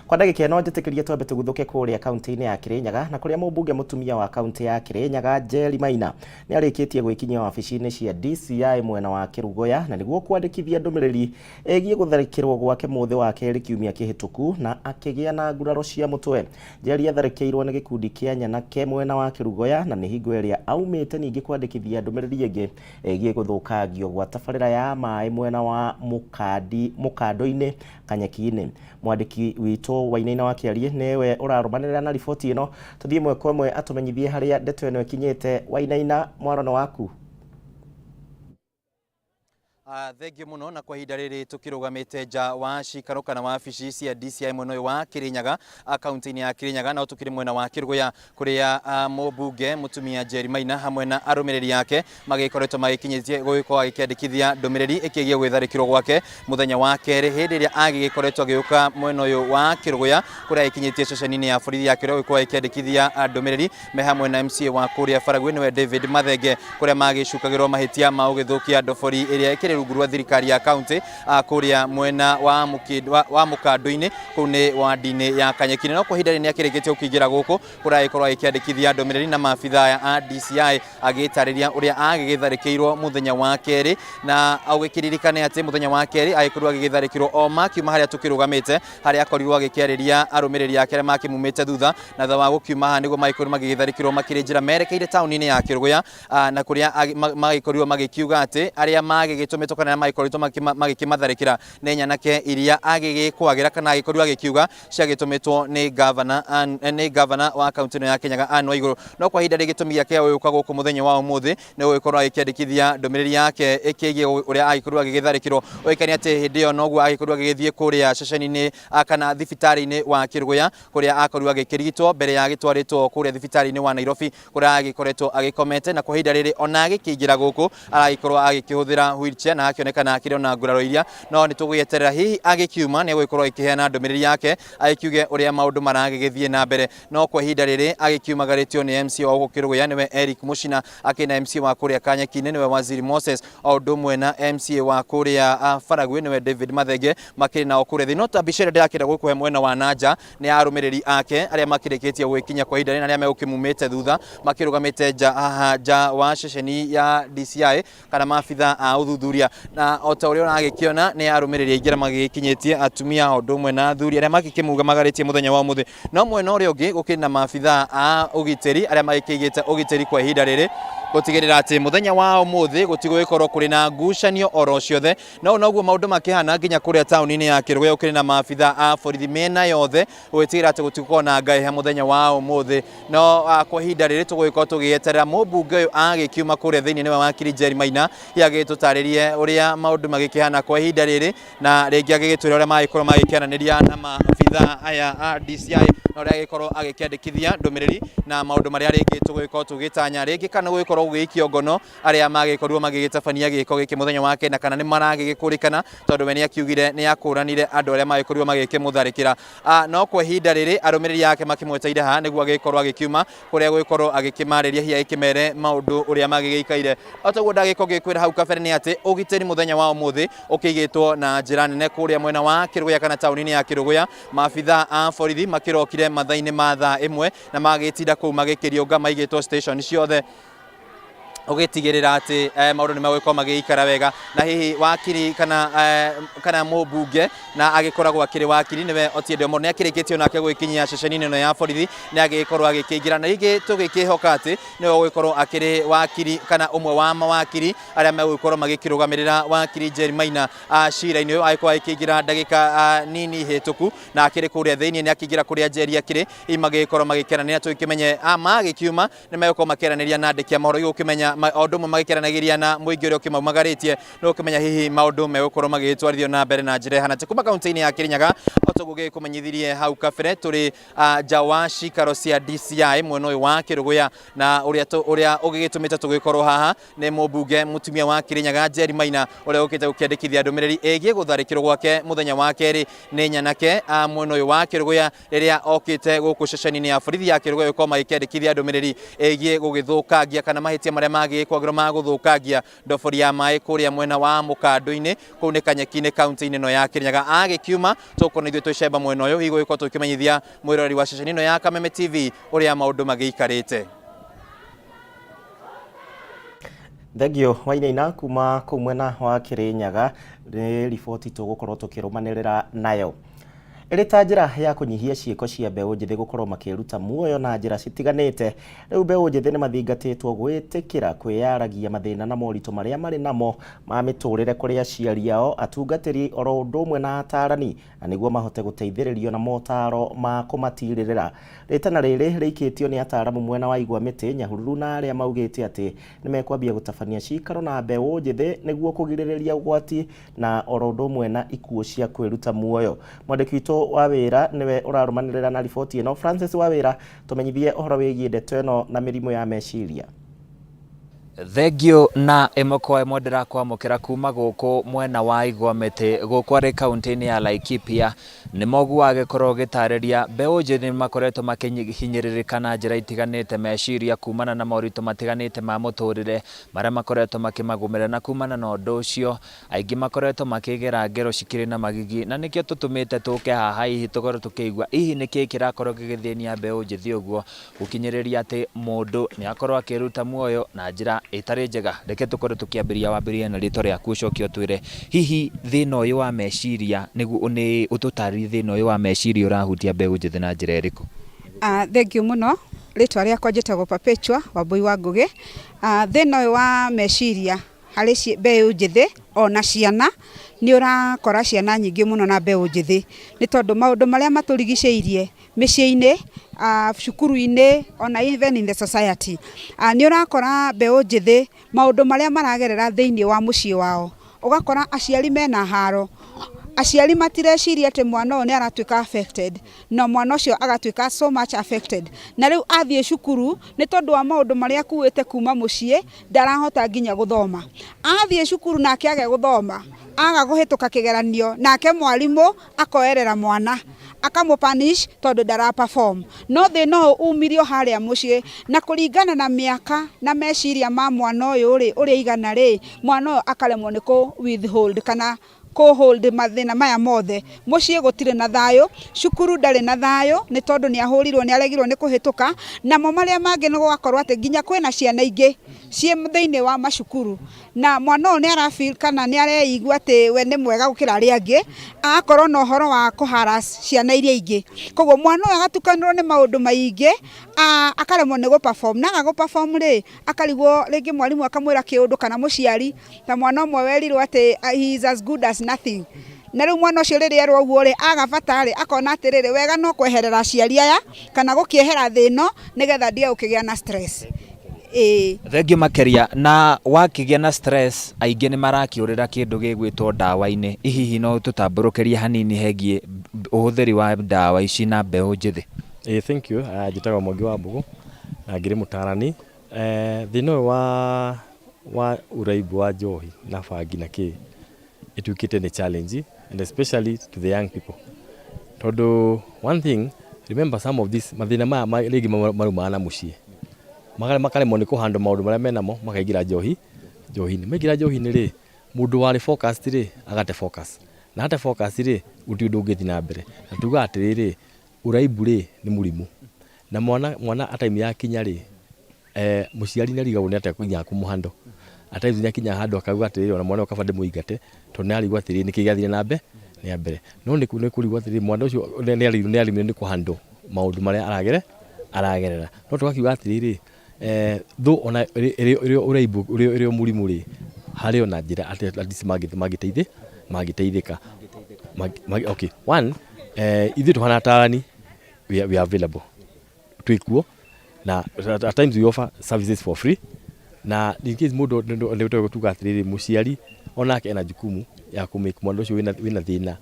Kwa ndagĩka ĩno njĩtĩkĩrie twambe tũguthũke kũrĩa kaunti-inĩ ya Kĩrĩnyaga, na kũrĩa mũmbunge mũtumia wa kaunti ya Kĩrĩnyaga Njeri Maina nĩ arĩkĩtie gwĩkinyia wabici-inĩ cia DCI mwena wa Kĩrugoya, na nĩguo kwandĩkithia ndũmĩrĩri ĩgiĩ gũtharĩkĩrwo gwake mũthĩ wa kerĩ kiumia kĩhĩtũku na akĩgĩa na nguraro cia mũtwe. Njeri atharĩkĩirwo nĩ gĩkundi kĩa nyanake mwena wa Kĩrugoya, na nĩ hingo ĩrĩa aumĩte ningĩ kwandĩkithia ndũmĩrĩri ĩngĩ ĩgiĩ gũthũkangio gwa tabarĩra ya maĩ mwena wa Mũkando-inĩ Kanyeki-inĩ. Mwandĩki witũ Wainaina wa Kĩarie nĩwe ũrarũmanĩrĩra na riboti ĩno. Tũthiĩ ĩmwe kwa ĩmwe atũmenyithie harĩa ndeto ĩno ĩkinyĩte. Wainaina, mwaro nĩ waku. Thengio muno na kwa ihinda rĩrĩ tũkĩrũgamĩte nja wa cikaro kana wabici cia DCI mwena ũyũ wa Kirinyaga, kaunti-inĩ ya Kirinyaga, no tũkĩrĩ mwena wa Kĩrũgũya kũrĩa mũmbunge mũtumia Njeri Maina hamwe na arũmĩrĩri ake magĩkoretwo magĩkinyĩtie gũgĩkorwo agĩkĩandĩkithia ndũmĩrĩri ĩkĩgiĩ gwĩtharĩkĩrwo gwake mũthenya wa kerĩ hĩndĩ ĩrĩa agĩgĩkoretwo agĩũka mwena ũyũ wa Kĩrũgũya kũrĩa agĩkinyĩtie ceceni-inĩ ya borithi ya Kĩrũgũya gũgĩkorwo agĩkĩandĩkithia ndũmĩrĩri me hamwe na MCA wa kũrĩa Baragwi nĩwe David Mathenge, kũrĩa magĩcukagĩrwo mahĩtia ma ũgĩthũkia ndobori ĩrĩa ĩkĩrĩ rungu rwa thirikari ya kaunti kũrĩa mwena wa wa mũkandũ-inĩ kũu nĩ wandi-inĩ ya Kanyeki. No kwa ihinda rĩrĩ nĩakĩrĩkĩtie gũkĩingĩra gũkũ kũrĩa agĩkorwo agĩkĩandĩkithia ndũmĩrĩri na maabitha aya a DCI agĩtarĩria ũrĩa agĩgĩtharĩkĩirwo mũthenya wa kerĩ, na ũgĩkĩririkane atĩ mũthenya wa kerĩ agĩkorirwo agĩgĩtharĩkĩrwo o makiuma harĩa tũkĩrũgamĩte, harĩa akorirwo agĩkĩarĩria arũmĩrĩri ake arĩa makĩmumĩte thutha, na thutha wa gũkiuma haha nĩguo magĩkorirwo magĩgĩtharĩkĩrwo makĩrĩ njĩra merekeire taũni-inĩ ya Kĩrũgũya, na kũrĩa magĩkorirwo magĩkiuga atĩ arĩa magĩgĩtũmĩtwo kana arĩa magĩkoretwo magĩkĩmatharĩkĩra nĩ nyanake iria agĩgĩkwagĩra kana agĩkorirwo agĩkiuga ciagĩtũmĩtwo nĩ gavana, nĩ gavana wa kaunti ĩno ya Kĩnyaga Anne Waigũrũ. No kwa ihinda rĩngĩ gĩtũmi gĩake gũka gũkũ mũthenya wa ũmũthĩ nĩ gũgĩkorwo agĩkĩandĩkithia ndũmĩrĩri yake ĩkĩgiĩ ũrĩa agĩkorirwo agĩgĩtharĩkĩrwo. Ũĩkaine atĩ hĩndĩ ĩyo noguo agĩkorirwo agĩgĩthiĩ kũrĩa ceceni-inĩ kana thibitarĩ-inĩ wa Kĩrũgũya kũrĩa akorirwo agĩkĩrigitwo mbere ya agĩtwarĩtwo kũrĩa thibitarĩ-inĩ wa Nairobi kũrĩa agĩkoretwo agĩkomete, na kwa ihinda rĩrĩ ona agĩkĩingĩra gũkũ aragĩkorwo agĩkĩhũthĩra wheelchair na akĩonekana akĩrĩ ona nguraro iria, no nĩ tũgũgĩeterera hihi agĩkiuma nĩ egũgĩkorwo agĩkĩheana ndũmĩrĩri yake agĩkiuge ũrĩa maũndũ maragĩgĩthiĩ na mbere. No kwa ihinda rĩrĩ agĩkiumagarĩtio nĩ MC wa gũkũ Kĩrũgũya nĩwe Eric Mũcina, akĩrĩ na MC wa kũrĩa Kanyeki-inĩ nĩwe Waziri Moses, o ũndũ ũmwe na MCA wa kũrĩa Baragwi nĩwe David Mathenge, makĩrĩ nao kũrĩa thĩ. No ta mbica ĩrĩa ndĩrakĩenda gũkũhe mwena wa nanja nĩ ya arũmĩrĩri ake arĩa makĩrĩkĩtie gwĩkinya kwa ihinda rĩrĩ na arĩa megũkĩmumĩte thutha makĩrũgamĩte nja haha nja wa ceceni ya DCI kana maabitha a ũthuthuria, na o ta ũrĩa ũragĩkĩona nĩ arũmĩrĩri aingĩ arĩa magĩgĩkinyĩtie atumia o ũndũ ũmwe na athuri arĩa magĩkĩmumagarĩtie mũthenya wa ũmũthĩ. No mwena ũrĩa ũngĩ gũkĩrĩ na maabitha a ũgitĩri arĩa magĩkĩigĩte ũgitĩri kwa ihinda rĩrĩ gũtigĩrĩra atĩ mũthenya wa ũmũthĩ gũtigũgĩkorwo kũrĩ na ngucanio oro ciothe. No noguo maũndũ makĩhana nginya kũrĩa taũni-inĩ ya Kĩrũgũya gũkĩrĩ na maabitha a borithi mĩena yothe gũgĩtigĩrĩra atĩ gũtigũkorwo na ngaĩha mũthenya wa ũmũthĩ. No kwa ihinda rĩrĩ tũgũgĩkorwo tũgĩeterera mũmbunge ũyũ agĩkiuma kũrĩa thĩinĩ nĩwe wakiri Njeri Maina, hihi agĩtũtarĩrie ũrĩa maũndũ magĩkĩhana kwa ihinda rĩrĩ, na rĩngĩ agĩgĩtwĩra ũrĩa magĩkorwo magĩkĩaranĩria na maabitha aya a DCI na ũrĩa agĩkorwo agĩkĩandĩkithia ndũmĩrĩri na maũndũ marĩa rĩngĩ tũgũgĩkorwo tũgĩtanya rĩngĩ kana gũgĩkorwo gũgĩikio ngono arĩa magĩkorirwo magĩgĩtabania gĩko gĩkĩ mũthenya wa kenda, kana nĩ maragĩgĩkũrĩkana tondũ we nĩakiugire nĩakũranire andũ arĩa magĩkorirwo magĩkĩmũtharĩkĩra. No kwa ihinda rĩrĩ arũmĩrĩri ake makĩmweteire haha nĩguo agĩkorwo agĩkiuma kũrĩa gũgĩkorwo agĩkĩmarĩria hihi agĩkĩmere maũndũ ũrĩa magĩgĩikaire. O ta ũguo ndagĩkorwo ngĩkwĩra hau kabere nĩ atĩ ũgitĩri mũthenya wa ũmũthĩ ũkĩigĩtwo na njĩra nene kũrĩa mwena wa Kĩrũgũya kana taũni-inĩ ya Kĩrũgũya. Maabitha a borithi makĩrokire mathaa-inĩ ma thaa ĩmwe na magĩtinda kũu magĩkĩriũnga maigĩtwo station ciothe ũgĩtigĩrĩra atĩ maũndũ nĩ megũgĩkorwo magĩikara wega. Na hihi wakiri kana mũmbunge na agĩkoragwo akĩrĩ wakiri nĩwe Otiende Amollo nĩ akĩrĩkĩtie onake gwĩkinyia ceceni-inĩ ĩno ya borithi, nĩ agĩgĩkorwo agĩkĩingĩra, na rĩngĩ tũgĩkĩhoka atĩ nĩwe ũgũgĩkorwo akĩrĩ wakiri kana ũmwe wa mawakiri arĩa megũgĩkorwo magĩkĩrũgamĩrĩra wakiri Njeri Maina cira-inĩ ũyũ. Agĩkorwo agĩkĩingĩra ndagĩka nini hĩtũku na akĩrĩ kũrĩa thĩinĩ, nĩ akĩingĩra kũrĩa Njeri akĩrĩ, hihi magĩgĩkorwo magĩkĩaranĩria tũgĩkĩmenye magĩkiuma nĩ megũkorwo makĩaranĩria na andĩki a mohoro, gũkĩmenya o ũndũ ũmwe magĩkĩaranagĩria na mũingĩ ũrĩa ũkĩmaumagarĩtie, nĩ ũkĩmenya hihi maũndũ megũkorwo magĩgĩtwarithio na mbere na njĩra ĩhana atĩa. Kuma kaunti-inĩ ya Kĩrĩnyaga, o ta ũguo gĩkũmenyithirie hau kabere, tũrĩ nja wa cikaro cia DCI mwena ũyũ wa Kĩrũgũya, na ũrĩa ũgĩgĩtũmĩte tũgĩkorwo haha nĩ mũmbunge mũtumia wa Kĩrĩnyaga Njeri Maina, ũrĩa ũkĩte gũkĩandĩkithia ndũmĩrĩri ĩgiĩ gũtharĩkĩrwo gwake mũthenya wa kerĩ nĩ nyanake mwena ũyũ wa Kĩrũgũya rĩrĩa okĩte gũkũ ceceni-inĩ ya borithi ya Kĩrũgũya gũkorwo magĩkĩandĩkithia ndũmĩrĩri ĩgiĩ gũgĩthũkangia kana mahĩtia marĩa magĩkwagĩrwo ma gũthũkangia ndobori ya maĩ kũrĩa mwena wa Mũkandũ-inĩ kũu nĩ Kanyeki-inĩ kaunti-inĩ ĩno ya Kĩrĩnyaga. Agĩkiuma tũkona ithuĩ twĩ mwena ũyũ, hihi gũgĩkorwo tũkĩmenyithia mwĩroreri wa ceceni ĩno ya Kameme TV ũrĩa maũndũ magĩikarĩte. Thengio Wainaina kuma kũu mwena wa Kĩrĩnyaga, nĩ riboti tũgũkorwo tũkĩrũmanĩrĩra nayo. Ĩrĩ ta njĩra ya kũnyihia ciĩko cia mbeũ njĩthĩ gũkorwo makĩruta muoyo na njĩra citiganĩte, rĩu mbeũ njĩthĩ nĩ mathingatĩtwo gwĩtĩkĩra kwĩyaragia mathĩna na moritũ marĩa marĩ namo ma mĩtũrĩre kũrĩ aciari ao, atungatĩri oro ũndũ ũmwe na atarani, na nĩguo mahote gũteithĩrĩrio na motaro ma kũmatirĩrĩra. Rĩtana rĩrĩ rĩikĩtio nĩ ataramu mwena wa Igwa Mĩtĩ, Nyahururu na arĩa maugĩte atĩ nĩ mekwambia gũtabania cikaro na mbeũ njĩthĩ nĩguo kũgirĩrĩria ũgwati na oro ũndũ ũmwe na ikuũ cia kwĩruta muoyo. Mwandĩki witũ wa wĩra nĩwe ũrarũmanĩrĩra na riboti ĩno. Francis Wawĩra, tũmenyithie ũhoro wĩgiĩ ndeto ĩno na mĩrimũ ya meciria. Thengiũ na ĩmwe kwa ĩmwe ndĩrakwamũkĩra kuma gũkũ mwena wa Igwa Mĩtĩ gũkũ arĩ kaunti-inĩ ya Laikipia. Nĩ mogu wagĩkorwo ũgĩtarĩria mbeũ njĩthĩ nĩ makoretwo makĩhinyĩrĩrĩka na njĩra itiganĩte meciria kumana na moritũ matiganĩte ma mũtũrĩre marĩa makoretwo makĩmagũmĩra na kumana na ũndũ ũcio aingĩ makoretwo makĩgera ngero cikĩrĩ na magigi na nĩkĩo tũtũmĩte tũke haha hihi tũkorwo tũkĩigua hihi nĩkĩĩ kĩrakorwo gĩgĩthĩnia mbeũ njĩthĩ ũguo gũkinyĩrĩria atĩ mũndũ nĩ akorwo akĩruta muoyo na njĩra ĩtarĩ njega. Reke tũkorwo tũkĩambĩrĩria wambĩrĩrie na rĩtwa rĩaku ũcoke ũtwĩre hihi thĩna ũyũ wa meciria nĩguo nĩ ũtũtarĩrie thĩna ũyũ wa meciria ũrahutia mbeũ njĩthĩ na njĩra ĩrĩkũ. Thengiũ mũno, rĩtwa rĩakwa njĩtagwo Perpetua Wambui wa Ngũgĩ. Thĩna ũyũ wa meciria harĩ mbeũ njĩthĩ ona ciana, nĩ ũrakora ciana nyingĩ mũno na mbeũ njĩthĩ, nĩ tondũ maũndũ marĩa matũrigicĩirie mĩciĩ-inĩ, cukuru-inĩ ona even in the society, nĩ ũrakora mbeũ njĩthĩ maũndũ marĩa maragerera thĩiniĩ wa mũciĩ wao, ũgakora aciari mena haro, aciari matireciria atĩ mwana ũyũ nĩ aratuĩka affected, na mwana ũcio agatuĩka so much affected, na rĩu athiĩ cukuru nĩ tondũ wa maũndũ marĩa akuĩte kuma mũciĩ ndarahota nginya gũthoma, athiĩ cukuru nake age gũthoma, aga kũhĩtũka kĩgeranio, nake mwarimũ akoerera mwana akamũ punish tondũ ndara perform, no thĩna ũyũ umirio harĩa mũciĩ, na kũringana na mĩaka na meciria ma mwana ũyũ rĩ, ũrĩa igana rĩ, mwana ũyũ akaremwo nĩ kũ withhold kana kũ hold mathĩna maya mothe. Mũciĩ gũtirĩ na thayũ, cukuru ndarĩ na thayũ nĩ tondũ nĩ ahũrirwo nĩ aregirwo nĩ kũhĩtũka, namo marĩa mangĩ nĩ gũgakorwo atĩ nginya kwĩna ciana ingĩ ciĩ thĩiniĩ wa macukuru, na mwana ũyũ nĩ ara feel kana nĩ areigua atĩ we nĩ mwega gũkĩra arĩa angĩ, agakorwo na ũhoro wa kũ harass ciana iria ingĩ, koguo mwana ũyũ agatukanĩrwo nĩ maũndũ maingĩ, akaremwo nĩ gũ perform, na aga gũ perform rĩ, akarigwo rĩngĩ mwarimũ akamwĩra kĩũndũ kana mũciari, ta mwana ũmwe werirwo atĩ he is as good as nothing, na rĩu mwana ũcio rĩrĩa erwo ũguo rĩ, aga bata rĩ, akona atĩrĩrĩ, wega no kweherera aciari aya, kana gũkĩehera thĩ ĩno, nĩgetha ndige gũkĩgĩa na stress. Ĩĩ. Thengiũ makĩria na wakĩgĩa na stress aingĩ nĩ marakĩũrĩra kĩndũ gĩgwĩtwo ndawa-inĩ, hihi no ũtũtambũrũkĩrie hanini hegiĩ ũhũthĩri wa ndawa ici na mbeũ njĩthĩ? Ĩĩ thank you, njĩtagwo Mwangi wa Mbũgũ na ngĩrĩ mũtarani. Thĩna ũyũ wa ũraibu wa njohi na bangi na kĩ, ĩtuĩkĩte nĩ challenge and especially to the young people. Tondũ one thing, remember some of these mathĩna maya rĩngĩ maumaga na mũciĩ. Makaremwo nĩ kũ handle maũndũ marĩa menamo makaingĩra njohi njohi-inĩ. Maingĩra njohi-inĩ rĩ, mũndũ warĩ focused rĩ, agate focus. Na ate focus rĩ, gũtirĩ ũndũ ũngĩthiĩ na mbere. Na tugaga atĩrĩrĩ, ũraibu rĩ, nĩ mũrimũ. Na mwana mwana a time yakinya rĩ, mũciari nĩ arigagwo nĩ atĩa nginya kũmũ handle. At times nĩ akinyaga handũ akauga atĩrĩrĩ ona mwana ũyũ kaba ndĩmũingate tondũ nĩ arigwo atĩrĩrĩ nĩkĩ gĩathire na mbere na mbere. No nĩ kũrigwo atĩrĩrĩ mwana ũcio nĩ aremirwo nĩ kũ handle maũndũ marĩa aragerera. No tũgakiuga atĩrĩrĩ, though ona ĩrĩ ũraibu ĩrĩ o mũrimũ rĩ, harĩ ona njĩra at least mangĩteithĩka. Okay, one, ithuĩ tũhana atarani we are available. Twĩkuo na at times we offer services for free na in case mũndũ nĩ tuga atĩrĩrĩ mũciari onake ena jukumu ya kũ make mwana ũcio wĩna thĩna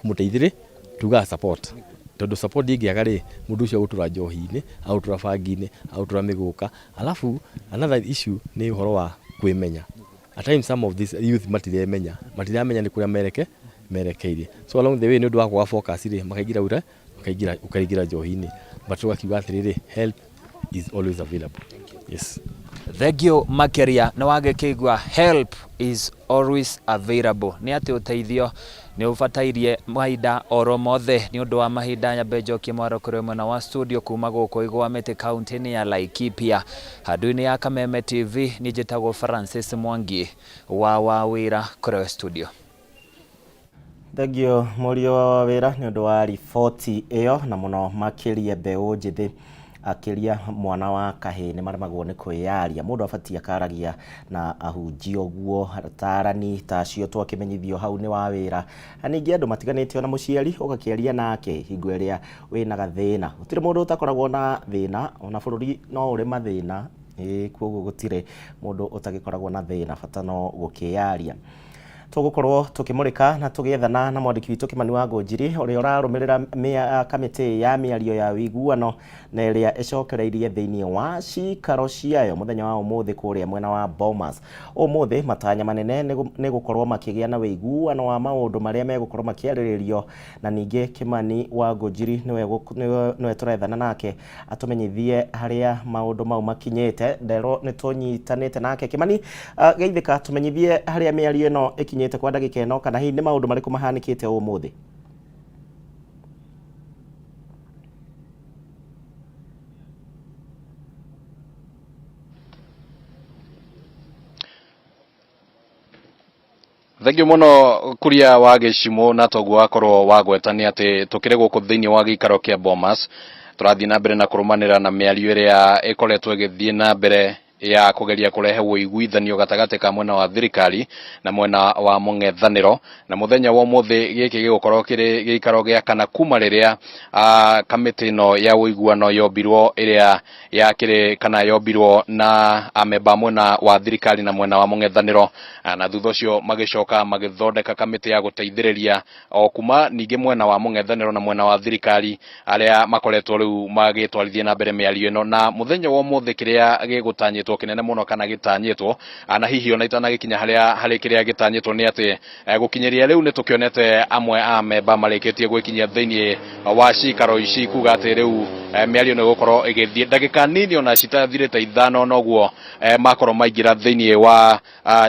kũmũteithĩrĩ tugaga support tondũ support ĩngĩaga rĩ mũndũ ũcio agũtũra njohi-inĩ agũtũra bangi-inĩ agũtũra mĩgũka alafu another issue nĩ ũhoro wa kwĩmenya. At times some of these youth matiremenya matiramenya nĩ kũrĩa merekeire so along the way nĩ ũndũ wa kwaga focus rĩ makaingĩra ura makaingĩra ũkaingĩra njohi-inĩ but tũgakiuga atĩrĩrĩ help is always available. Yes. Thengiũ makĩria nĩ wagĩkĩigua help is always available, nĩ atĩ ũteithio nĩ ũbatairie mahinda oro mothe. Nĩ ũndũ wa mahinda nyambe njokie mwaro kũrĩ mwena wa studio kuma gũkũ Igwa Mĩtĩ kaunti-inĩ ya Laikipia handũ-inĩ ya Kameme TV. Niĩ njĩtagwo Francis Mwangi wa Wawĩra kũrĩ studio. Thengio mũriũ wa wĩra nĩ ũndũ wa riboti ĩyo, na mũno makĩria mbeũ njĩthĩ akĩria mwana wa kahĩĩ nĩ maremagwo nĩ kwĩyaria. Mũndũ abatiĩ akaragia na ahunjia ũguo, atarani ta acio twakĩmenyithio hau nĩ wa wĩra, na ningĩ andũ matiganĩte ona mũciari ũgakĩaria nake hingo ĩrĩa wĩna gathĩna. Gũtirĩ mũndũ ũtakoragwo na thĩna, ona bũrũri no ũrĩ mathĩna, koguo gũtirĩ mũndũ ũtagĩkoragwo na thĩna, bata no gũkĩyaria. Tũgũkorwo tũkĩmũrĩka na tũgĩethana na mwandĩki witũ Kĩmani wa Ngũnjiri ũrĩa ũrarũmĩrĩra kamĩtĩ ya mĩario ya ũiguano na ĩrĩa ĩcokereirie thĩinĩ wa cikaro ciayo mũthenya wa ũmũthĩ kũrĩa mwena wa Bomas. Ũmũthĩ matanya manene nĩ gũkorwo makĩgĩa na ũiguano wa maũndũ marĩa megũkorwo makĩarĩrĩrio, na ningĩ Kĩmani wa Ngũnjiri nĩwe tũrethana nake atũmenyithie harĩa maũndũ mau makinyĩte. Nderwo nĩ tũnyitanĩte nake. Kĩmani, geithĩka, tũmenyithie harĩa mĩario ĩno ĩkinyĩte kwa ndagĩka ĩno, kana hihi nĩ maũndũ marĩkũ mahanĩkĩte ũmũthĩ? Thengiũ mũno Kuria wa Gĩcimũ, na toguo wakorwo wagweta nĩ atĩ tũkĩrĩ gũkũ thĩinĩ wa gĩikaro kĩa Bomas, tũrathiĩ na mbere na kũrũmanĩra na mĩario ĩrĩa ĩkoretwo ĩgĩthiĩ na mbere ya kũgeria kũrehe ũiguithanio gatagatĩ ka mwena wa thirikari na mwena wa mũng'ethanĩro. Na mũthenya wa ũmũthĩ gĩkĩ gĩgũkorwo kĩrĩ gĩikaro gĩa kana kuma rĩrĩa kamĩtĩ ĩno ya ũiguano yombirwo, ĩrĩa yakĩrĩ kana yombirwo na amemba mwena wa thirikari na mwena wa mũng'ethanĩro, na thutha ũcio magĩcoka magĩthondeka kamĩtĩ ya gũteithĩrĩria o kuma ningĩ mwena wa mũng'ethanĩro na mwena wa thirikari arĩa makoretwo rĩu magĩtwarithia na mbere mĩario ĩno. Na mũthenya wa ũmũthĩ kĩrĩa gĩgũtanyĩtwo kĩnene mũno kana gĩtanyĩtwo, na hihi ona itanagĩkinya harĩa harĩ kĩrĩa gĩtanyĩtwo, nĩ atĩ gũkinyĩria rĩu nĩ tũkĩonete amwe a memba marĩkĩtie gwĩkinyia thĩinĩ wa cikaro ici, kuga atĩ rĩu mĩario nĩ ĩgũkorwo ĩgĩthiĩ ndagĩka nini ona citathirĩte 5, noguo makorwo maingĩra thĩinĩ wa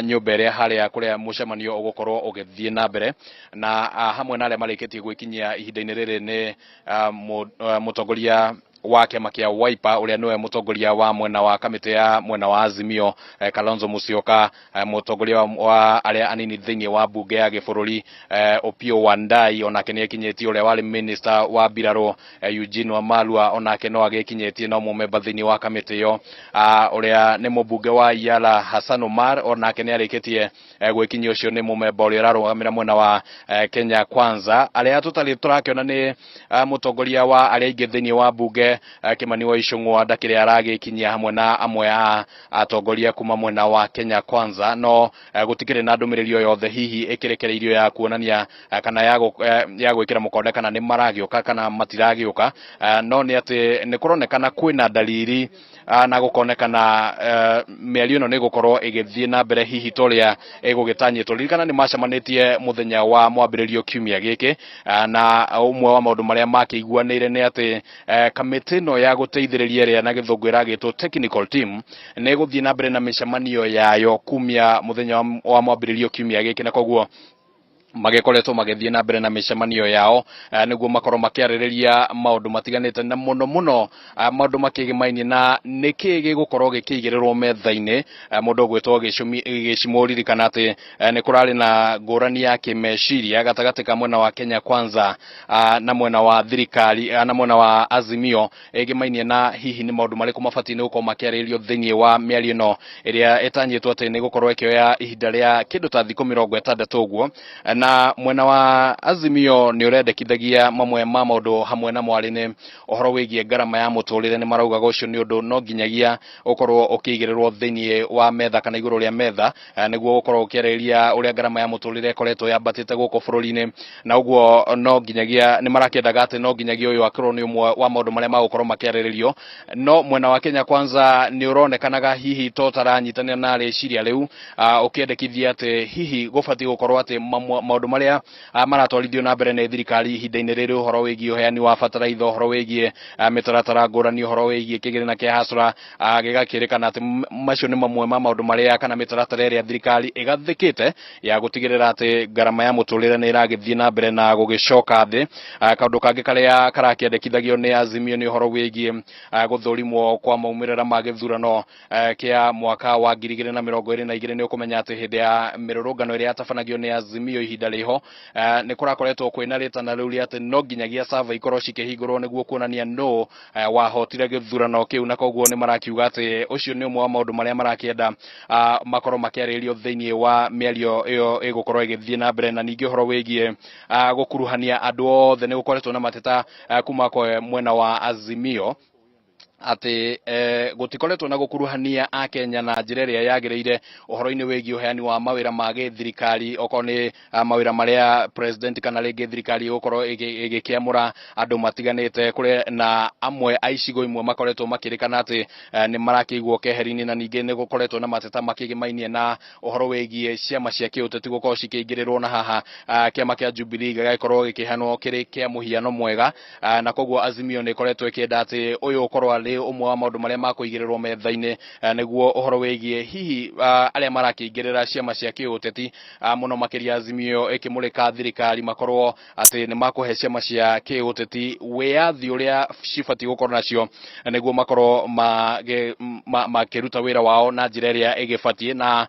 nyũmba ĩrĩa harĩa kũrĩa mũcemanio ũgũkorwo ũgĩthiĩ na mbere. Na hamwe na arĩa marĩkĩtie gwĩkinyia ihinda-inĩ rĩrĩ nĩ mũtongoria wa kĩama kĩa Wiper ũrĩa nĩwe mũtongoria wa mwena wa kamĩtĩ ya mwena wa Azimio, Kalonzo Musyoka, mũtongoria wa arĩa anini thĩinĩ wa mbunge ya gĩbũrũri, Opiyo Wandayi, onake nĩ ekinyĩtie, ũrĩa warĩ minister wa mbirarũ, Eugene Wamalwa, onake no agĩkinyĩtie, no mũmemba thĩinĩ wa kamĩtĩ ĩyo, ũrĩa nĩ mũmbunge wa Yala Hassan Omar, onake nĩ arĩkĩtie gwĩkinyia, ũcio nĩ mũmemba ũrĩa ũrarũgamĩra mwena wa Kenya Kwanza. Arĩa tũtarĩ tũrakĩona nĩ mũtongoria wa arĩa aingĩ thĩinĩ wa mbunge, Kĩmani wa Ichung'wa, ndakĩrĩ aragĩkinyia hamwe na amwe a atongoria kuma mwena wa Kenya Kwanza, no gũtikĩrĩ na ndũmĩrĩri o yothe hihi ĩkĩrekereirio ya kuonania kana ya gwĩkĩra mũkonde kana nĩ maragĩũka kana matiragĩũka, no nĩ atĩ nĩ kũronekana kwĩna dalili na gũkonekana mĩario ĩno nĩ ĩgũkorwo ĩgĩthiĩ na mbere hihi ta ũrĩa ĩgũgĩtanyĩtwo. Ririkana nĩ macemanĩtie mũthenya wa mwambĩrĩrio kiumia gĩkĩ, na ũmwe wa maũndũ marĩa makĩiguanĩire nĩ atĩ kamĩtĩ ĩno ya gũteithĩrĩria ĩrĩa na gĩthũngũ ĩragĩtwo technical team nĩ ĩgũthiĩ na mbere na mĩcemanio yayo kumia mũthenya wa mwambĩrĩrio kiumia gĩkĩ, na koguo magĩkoretwo magĩthiĩ na mbere na mĩcemanio yao nĩguo makorwo makĩarĩrĩria maũndũ matiganĩte, na mũno mũno maũndũ makĩgĩmainie na nĩkĩĩ gĩgũkorwo gĩkĩigĩrĩrwo metha-inĩ. Mũndũ ũgwĩtwo Gĩcimũ, ririkana atĩ nĩ kũrarĩ na ngũrani ya kĩmeciria gatagatĩ ka mwena wa Kenya Kwanza na mwena wa thirikari na mwena wa Azimio ĩgĩmainie na hihi nĩ maũndũ marĩkũ mabatiĩ nĩ gũkorwo makĩarĩrĩrio thĩinĩ wa mĩario ĩno ĩrĩa ĩtanyĩtwo atĩ nĩ gũkorwo ĩkĩoya ihinda rĩa kĩndũ ta thikũ 60 ũguo. Na mwena wa Azimio nĩ ũrendekithagia mamwe ma maũndũ hamwe na mwarĩ nĩ ũhoro wĩgiĩ ngarama ya mũtũrĩre, nĩ maraugaga ũcio nĩ ũndũ no nginyagia ũkorwo ũkĩigĩrĩrwo thĩinĩ wa metha kana igũrũ rĩa metha nĩguo gũkorwo ũkĩarĩrĩria ũrĩa ngarama ya mũtũrĩre ĩkoretwo yambatĩte gũkũ bũrũri-inĩ, na ũguo no nginyagia nĩ marakĩendaga atĩ no nginyagia ũyũ akorwo nĩ ũmwe wa maũndũ marĩa magũkorwo makĩarĩrĩrio. No mwena wa Kenya Kwanza nĩ ũronekanaga hihi to taranyitanĩra na rĩciria rĩu, ũkĩendekithia atĩ hihi gũbatiĩ gũkorwo atĩ maũndũ marĩa maratwarithio na mbere nĩ thirikari ihinda-inĩ rĩrĩ, ũhoro wĩgiĩ ũheani wa bataraitha, ũhoro wĩgiĩ mĩtaratara ngũrani, ũhoro wĩgiĩ kĩgĩna kĩa hasra, gĩgakĩrĩkana atĩ macio nĩ mamwe ma maũndũ marĩa kana mĩtaratara ĩrĩa thirikari ĩgathĩkĩte ya gũtigĩrĩra atĩ ngarama ya mũtũrĩre nĩ ĩragĩthiĩ na mbere na gũgĩcoka thĩ. Kaũndũ kangĩ karĩa karakĩendekithagio nĩ Azimio nĩ ũhoro wĩgiĩ gũthũrimwo kwa maumĩrĩra ma gĩthurano kĩa mwaka wa 2022. Nĩ ũkũmenya atĩ hĩndĩ ya mĩrũrũngano ĩrĩa yatabanagio nĩ Azimio ihinda ihinda rĩho. Nĩ kũrakoretwo kwĩna rĩtana rĩu rĩa atĩ no nginyagia server ikorwo cikĩhingũrwo nĩguo kuonania no wahotire gĩthurano kĩu, na koguo nĩ marakiuga atĩ ũcio nĩ ũmwe wa maũndũ marĩa marakĩenda makorwo makĩarĩrĩrio thĩinĩ wa mĩario ĩyo ĩgũkorwo ĩgĩthiĩ na mbere. Na ningĩ ũhoro wĩgiĩ gũkuruhania andũ othe nĩ gũkoretwo na mateta kuma kwa mwena wa Azimio atĩ gũtikoretwo na gũkuruhania akenya na njĩra ĩrĩa yagĩrĩire ũhoro-inĩ wĩgiĩ ũheani wa mawĩra ma gĩthirikari, okorwo nĩ mawĩra marĩa president kana rĩngĩ thirikari ĩgũkorwo ĩgĩkĩamũra andũ matiganĩte kũrĩa, na amwe a icigo imwe makoretwo makĩrĩkana atĩ nĩ marakĩigwo keheri-inĩ. Na ningĩ nĩ gũkoretwo na mateta makĩgĩmainie na ũhoro wĩgiĩ ciama cia kĩũteti gũkorwo cikĩingĩrĩrwo na haha kĩama kĩa Jubilee gĩgagĩkorwo gĩkĩheanwo kĩrĩ kĩa mũhiano mwega, na koguo Azimio nĩ ĩkoretwo ĩkĩenda atĩ ũyũ ũkorwo arĩ ũmwe wa maũndũ marĩa makũigĩrĩrwo metha-inĩ, nĩguo ũhoro wĩgiĩ hihi arĩa marakĩingĩrĩra ciama cia kĩũteti, mũno makĩria Azimio ĩkĩmũrĩka thirikari makorwo atĩ nĩ makũhe ciama cia kĩũteti wĩyathi ũrĩa cibatiĩ gũkorwo nacio nĩguo makorwo makĩruta wĩra wao na njĩra ĩrĩa ĩgĩbatiĩ. Na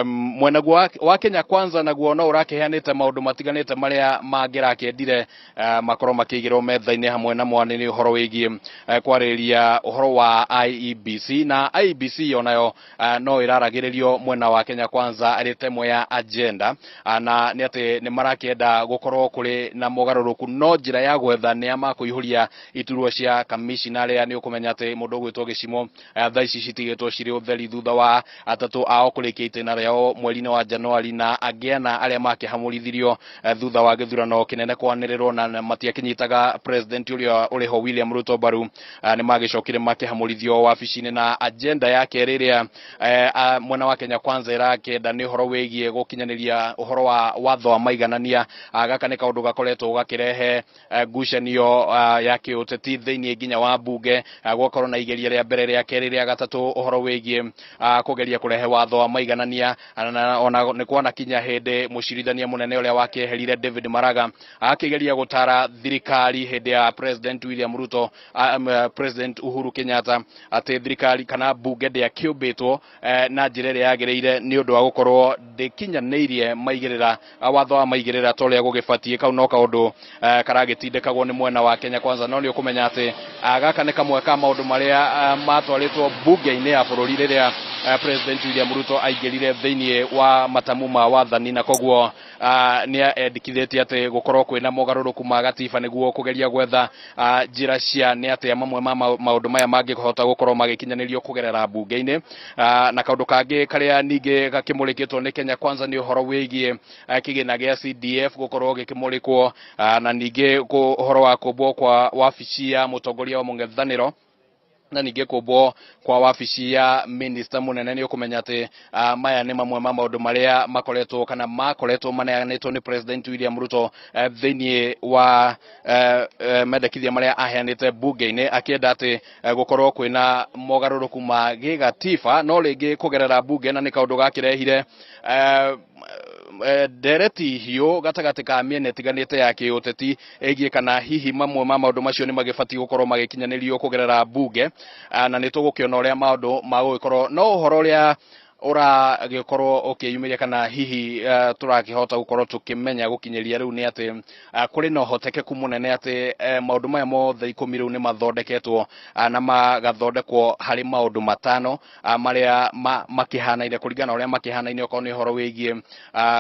mwena guo wa Kenya Kwanza naguo no ũrakĩheanĩte maũndũ matiganĩte marĩa mangĩrakĩendire makorwo makĩigĩrwo metha-inĩ hamwe na mwanĩ nĩ ũhoro wĩgiĩ kwarĩrĩria ũhoro wa IEBC, na IEBC onayo no ĩraragĩrĩrio mwena wa Kenya Kwanza arĩ ta ĩmwe ya agenda, na nĩ atĩ nĩ marakĩenda gũkorwo kũrĩ na mogarũrũku, no njĩra ya gwetha nĩ ya makũihũria iturwa cia kamishina arĩa nĩ ũkũmenya atĩ mũndũ ũgwĩtwo Gĩcimo thaa ici citigĩtwo cirĩ ũtheri thutha wa atatũ ao kũrĩkia itĩna rĩao mweri-inĩ wa Januari, na angĩ ana arĩa makĩhamũrithirio thutha wa gĩthurano kĩnene kwanĩrĩrwo na matiakĩnyitaga president ũrĩa ũrĩho William Ruto mbaru, nĩ magĩcokire makĩhamũrithio wabici-inĩ. Na agenda ya kerĩ ĩrĩa mwena wa Kenya Kwanza ĩrakĩenda nĩ ũhoro wĩgiĩ gũkinyanĩria ũhoro wa watho wa maiganania. Gaka nĩ kaũndũ gakoretwo gakĩrehe ngucanio ya kĩũteti thĩinĩ nginya wa mbunge, gwakorwo na igeria rĩa mbere, rĩa kerĩ, rĩa gatatũ ũhoro wĩgiĩ kũgeria kũrehe watho wa maiganania, ona nĩ kwanakinya hĩndĩ mũcirithania mũnene ũrĩa wakĩeherire David Maraga akĩgeria gũtara thirikari hĩndĩ ya President William Ruto, President Uhuru Kenyatta atĩ thirikari kana mbunge ndĩakĩũmbĩtwo na njĩra ĩrĩa yagĩrĩire nĩ ũndũ wa gũkorwo ndĩkinyanĩirie maigĩrĩra watho wa maigĩrĩra ta ũrĩa gũgĩbatiĩ. Kau no kaũndũ karagĩtindĩkagwo nĩ mwena wa Kenya Kwanza, no nĩ ũkũmenya atĩ gaka nĩ kamwe ka maũndũ marĩa matwarĩtwo mbunge-inĩ ya bũrũri rĩrĩa President William Ruto aingĩrire thĩinĩ wa matamu ma wathani, na koguo nĩ endekithĩtie atĩ gũkorwo kwĩna mogarũrũku ma gatiba nĩguo kũgeria gwetha njĩra cia nĩ atĩa mamwe ma maũndũ maya mangĩhota gũkorwo magĩkinyanĩrio kũgerera mbunge-inĩ. Na kaũndũ kangĩ karĩa ningĩ gakĩmũrĩkĩtwo nĩ Kenya Kwanza nĩ ũhoro wĩgiĩ kĩgĩna gĩa CDF gũkorwo gĩkĩmũrĩkwo, na ningĩ ũhoro wa kũmbwo kwa wabici ya mũtongoria wa mũng'ethanĩro, na ningĩ kũmbwo kwa wabici ya minister mũnene. Nĩ ũkũmenya atĩ maya nĩ mamwe ma maũndũ marĩa makoretwo kana makoretwo maneanĩtwo nĩ President William Ruto thĩinĩ wa mendekithia marĩa aheanĩte mbunge-inĩ, akĩenda atĩ gũkorwo kwĩna mogarũrũku ma gĩgatiba no rĩngĩ kũgerera mbunge, na nĩ kaũndũ gakĩrehire ndereti hiũ gatagatĩ ka mĩena ĩtiganĩte ya kĩũteti ĩgiĩ kana hihi mamwe ma maũndũ macio nĩ magĩbatiĩ gũkorwo magĩkinyanĩrio kũgerera mbunge, na nĩ tũgũkĩona ũrĩa maũndũ magũgĩkorwo, no ũhoro ũrĩa ũragĩkorwo ũkĩyumĩria kana hihi tũrakĩhota gũkorwo tũkĩmenya gũkinyĩria rĩu nĩ atĩ kũrĩ na ũhotekeku mũnene atĩ maũndũ maya mothe 10 rĩu nĩ mathondeketwo na magathondekwo harĩ maũndũ 5 marĩa makĩhanaine kũringana na ũrĩa makĩhanaine, okorwo nĩ ũhoro wĩgiĩ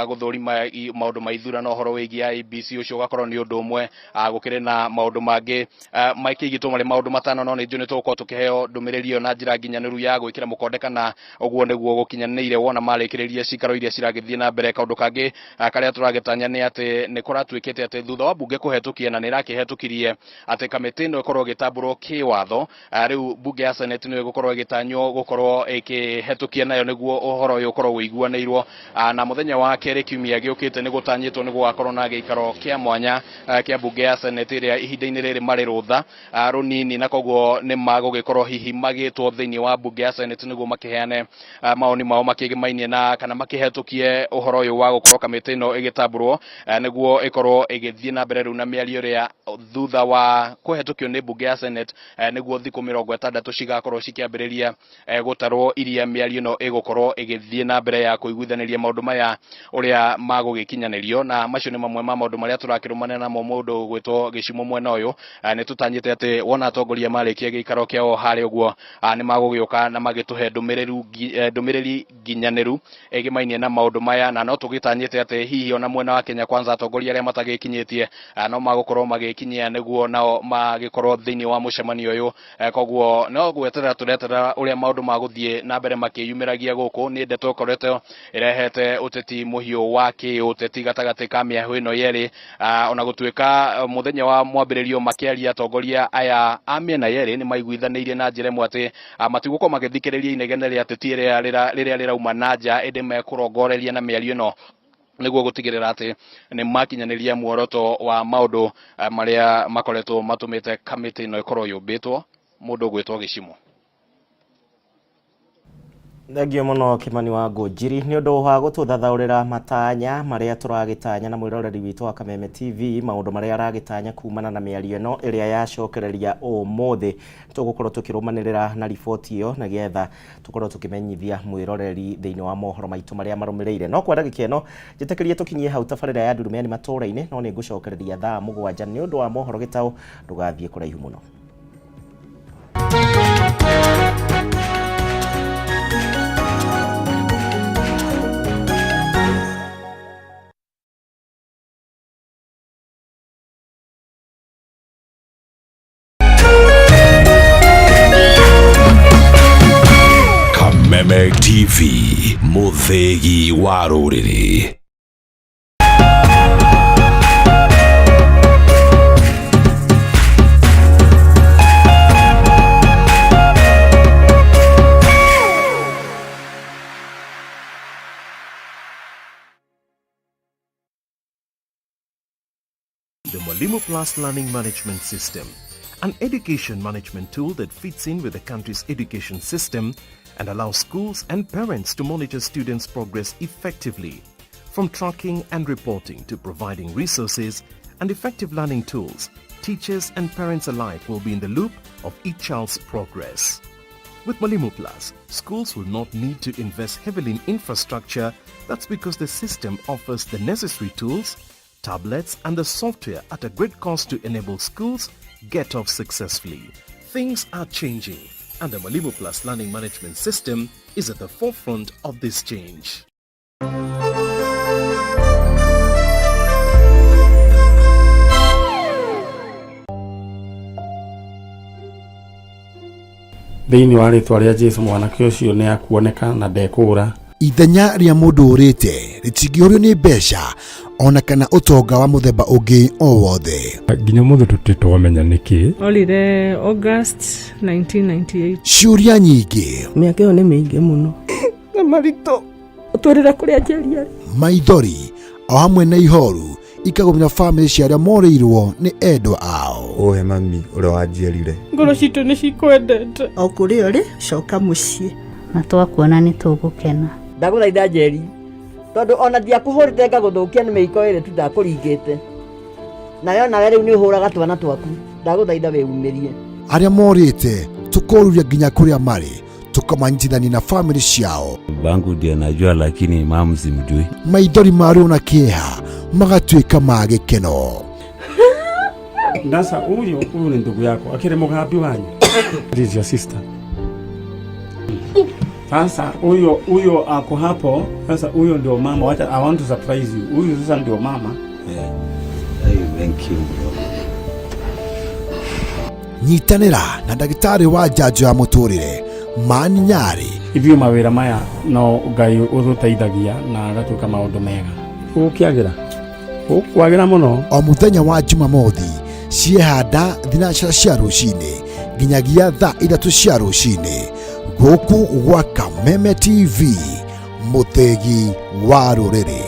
gũthũrima maũndũ ma ithurano, ũhoro wĩgiĩ IEBC ũcio ũgakorwo nĩ ũndũ ũmwe, gũkĩrĩ na maũndũ mangĩ makĩigĩtwo marĩ maũndũ 5, no nĩ njũĩ nĩ tũgũkorwo tũkĩheo ndũmĩrĩri ĩyo na njĩra nginyanĩru ya gwĩkĩra mũkonde kana ũguo nĩguo gũkinyanĩire wona marĩkĩrĩria cikaro iria ciragĩthiĩ na mbere. Kaũndũ kangĩ karĩa tũragĩtanya nĩ atĩ nĩ kũratuĩkĩte atĩ thutha wa mbunge kũhetũkia na nĩ ĩrakĩhetũkirie atĩ kamĩtĩ ĩno ĩkorwo ĩgĩtambũrwo kĩwatho, rĩu mbunge ya Senate nĩyo ĩgũkorwo ĩgĩtanywo gũkorwo ĩkĩhetũkia nayo nĩguo ũhoro ũyũ ũkorwo ũiguanĩirwo, na mũthenya wa kerĩ kiumia gĩũkĩte nĩ gũtanyĩtwo nĩ gũgakorwo na gĩikaro kĩa mwanya kĩa mbunge ya Senate ĩrĩa ihinda-inĩ rĩrĩ marĩ rũtha rũnini, na koguo nĩ magũgĩkorwo hihi magĩtwo thĩinĩ wa mbunge ya Senate nĩguo makĩheane mawoni mawoni mao makĩgĩmainie na kana makĩhetũkie ũhoro ũyũ wa gũkorwo kamĩtĩ ĩno ĩgĩtambũrwo nĩguo ĩkorwo ĩgĩthiĩ na mbere rĩu na mĩario ĩrĩa thutha wa kũhetũkio nĩ mbunge ya Senate nĩguo thikũ 60 cigakorwo cikĩambĩrĩria gũtarwo iria mĩario ĩno ĩgũkorwo ĩgĩthiĩ na mbere ya kũiguithanĩria maũndũ maya ũrĩa magũgĩkinyanĩrio. Na macio nĩ mamwe ma maũndũ marĩa tũrakĩrũmanĩra namo mũndũ gwĩtwo Gĩcimo mwena ũyũ. Nĩ tũtanyĩte atĩ wona atongoria marĩkia gĩikaro kĩao harĩa ũguo nĩ magũgĩũka na magĩtũhe ndũmĩrĩri nginyanĩru ĩgĩmainie na maũndũ maya, na no tũgĩtanyĩte atĩ hihi ona mwena wa Kenya Kwanza atongoria arĩa matagĩkinyĩtie no magũkorwo magĩkinyia nĩguo nao magĩkorwo thĩinĩ wa mũcemanio ũyũ. Koguo no gweterera tũreterera ũrĩa maũndũ magũthiĩ na mbere makĩyumĩragia gũkũ. Nĩ ndeto ĩkoretwo ĩrehete ũteti mũhiũ wa kĩũteti gatagatĩ ka mĩahũ ĩno yerĩ, ona gũtuĩka mũthenya wa mwambĩrĩrio makĩaria atongoria aya a mĩena yerĩ nĩ maiguithanĩirie na njĩra ĩmwe atĩ matigũkorwo magĩthikĩrĩria inegene rĩa ateti rĩrĩa rĩrauma na nja, ĩndĩ mekũrongoreria na mĩario ĩno nĩguo gũtigĩrĩra atĩ nĩ makinyanĩria muoroto wa maũndũ marĩa makoretwo matũmĩte kamĩtĩ ĩno ĩkorwo yũmbĩtwo mũndũ gwĩtwo Gĩcimo. Thengio mũno Kimani wa Ngũnjiri nĩ ũndũ wa gũtũthathaũrĩra matanya marĩa tũragĩtanya na mwĩroreri witũ wa Kameme TV maũndũ marĩa aragĩtanya kumana na mĩario ĩno ĩrĩa yacokereria ũmũthĩ. Tũgũkorwo tũkĩrũmanĩrĩra na riboti ĩyo nĩgetha tũkorwo tũkĩmenyithia mwĩroreri thĩinĩ wa mohoro maitũ marĩa marũmĩrĩire. No kwa ndagĩka ĩno njĩtĩkĩrie tũkinyie hau tabarĩra ya Ndurumeni matũũra-inĩ, no nĩ ngũcokereria thaa 7 nĩ ũndũ wa mohoro gĩtaũ. Ndũgathiĩ kũraihu mũno. Kameme TV, mũthĩgi wa rũrĩrĩ. The Mwalimu Plus Learning Management System, an education management tool that fits in with the country's education system and allows schools and parents to monitor students' progress effectively. From tracking and reporting to providing resources and effective learning tools, teachers and parents alike will be in the loop of each child's progress. With Mwalimu Plus, schools will not need to invest heavily in infrastructure. That's because the system offers the necessary tools, tablets and the software at a great cost to enable schools get off successfully. Things are changing, and the Mwalimu Plus Learning Management System is at the forefront of this change. Thĩinĩ wa rĩtwa rĩa Jesu mwanake ũcio nĩ akuoneka na ndekũũra. Ithenya rĩa mũndũ ũrĩte rĩtingĩhũrio nĩ mbeca ona kana ũtonga wa mũthemba ũngĩ o wothe. Nginya mũthĩ tũtirĩ twamenya nĩkĩ. Orire August 1998. Ciũria nyingĩ. Mĩaka ĩyo nĩ mĩingĩ mũno. Na maritũ. Ũtwĩrĩre kũrĩa Njeri arĩ. Maithori o hamwe na ihoru ikagũmĩra bamĩrĩ cia arĩa morĩirwo nĩ endwa ao. Ũhe mami ũrĩa wanjiarire. Ngoro citũ nĩ cikwendete. O kũrĩa ũrĩ, coka mũciĩ. Na twakuona nĩ tũgũkena. Ndagũthaitha Njeri, tondũ ona ndiakũhũrĩte ngagũthũkia nĩ mĩiko ĩrĩ tu ndakũringĩte. Nayo nawe rĩu nĩ ũhũraga twana twaku. Ndagũthaitha wĩumĩrie. Arĩa morĩte tũkoruria nginya kũrĩa marĩ, tũkamanyitithania na bamĩrĩ ciao. Bangu ndiye najua, lakini mamu simjui. Maithori ma ruo na kĩeha magatuĩka ma gĩkeno. Ndasa huyu ni ndugu yako akiri mugambi wanyu. This is your sister. Sasa huyo ako hapo. Sasa huyo ndio mama. Wacha, I want to surprise you. Huyu sasa ndio mama. Yeah. Hey, thank you bro. Nyitanĩra na ndagĩtarĩ wa njanjo ya mũtũrĩre Mani Nyarĩ. Ithuĩ mawĩra maya no Ngai ũtũteithagia na agatuĩka maũndũ mega. Ũgũkĩagĩra? Ũkwagĩra mũno. O mũthenya wa Jumamothi ciehanda thinacara cia rũcinĩ nginyagia thaa 3 cia rũcinĩ gũkũ gwa Kameme TV, mũthĩgi wa rũrĩrĩ.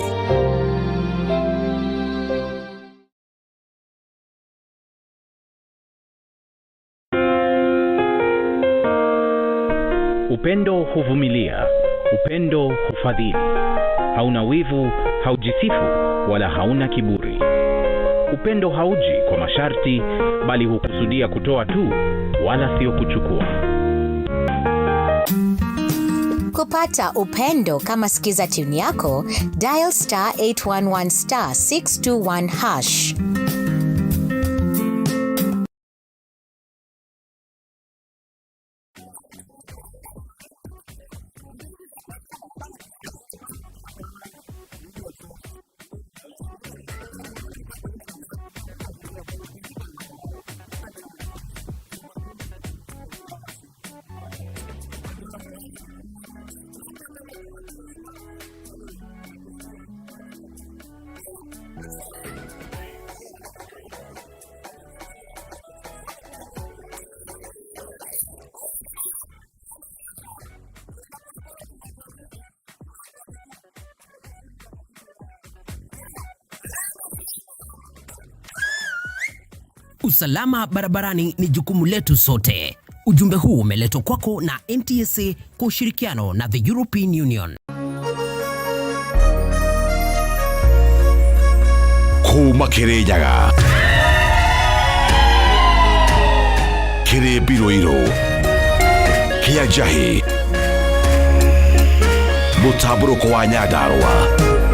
Upendo huvumilia, Upendo hufadhili, hauna wivu, haujisifu wala hauna kiburi. Upendo hauji kwa masharti, bali hukusudia kutoa tu, wala sio kuchukua. Kupata upendo kama skiza tune yako, dial star 811 star 621 hash. Usalama barabarani ni jukumu letu sote. Ujumbe huu umeletwa kwako na NTSA kwa ushirikiano na the European Union. Kuma Kirinyaga, Kĩrĩmbirũ Kĩa Njahĩ, mũtambũrũko wa Nyandarũa.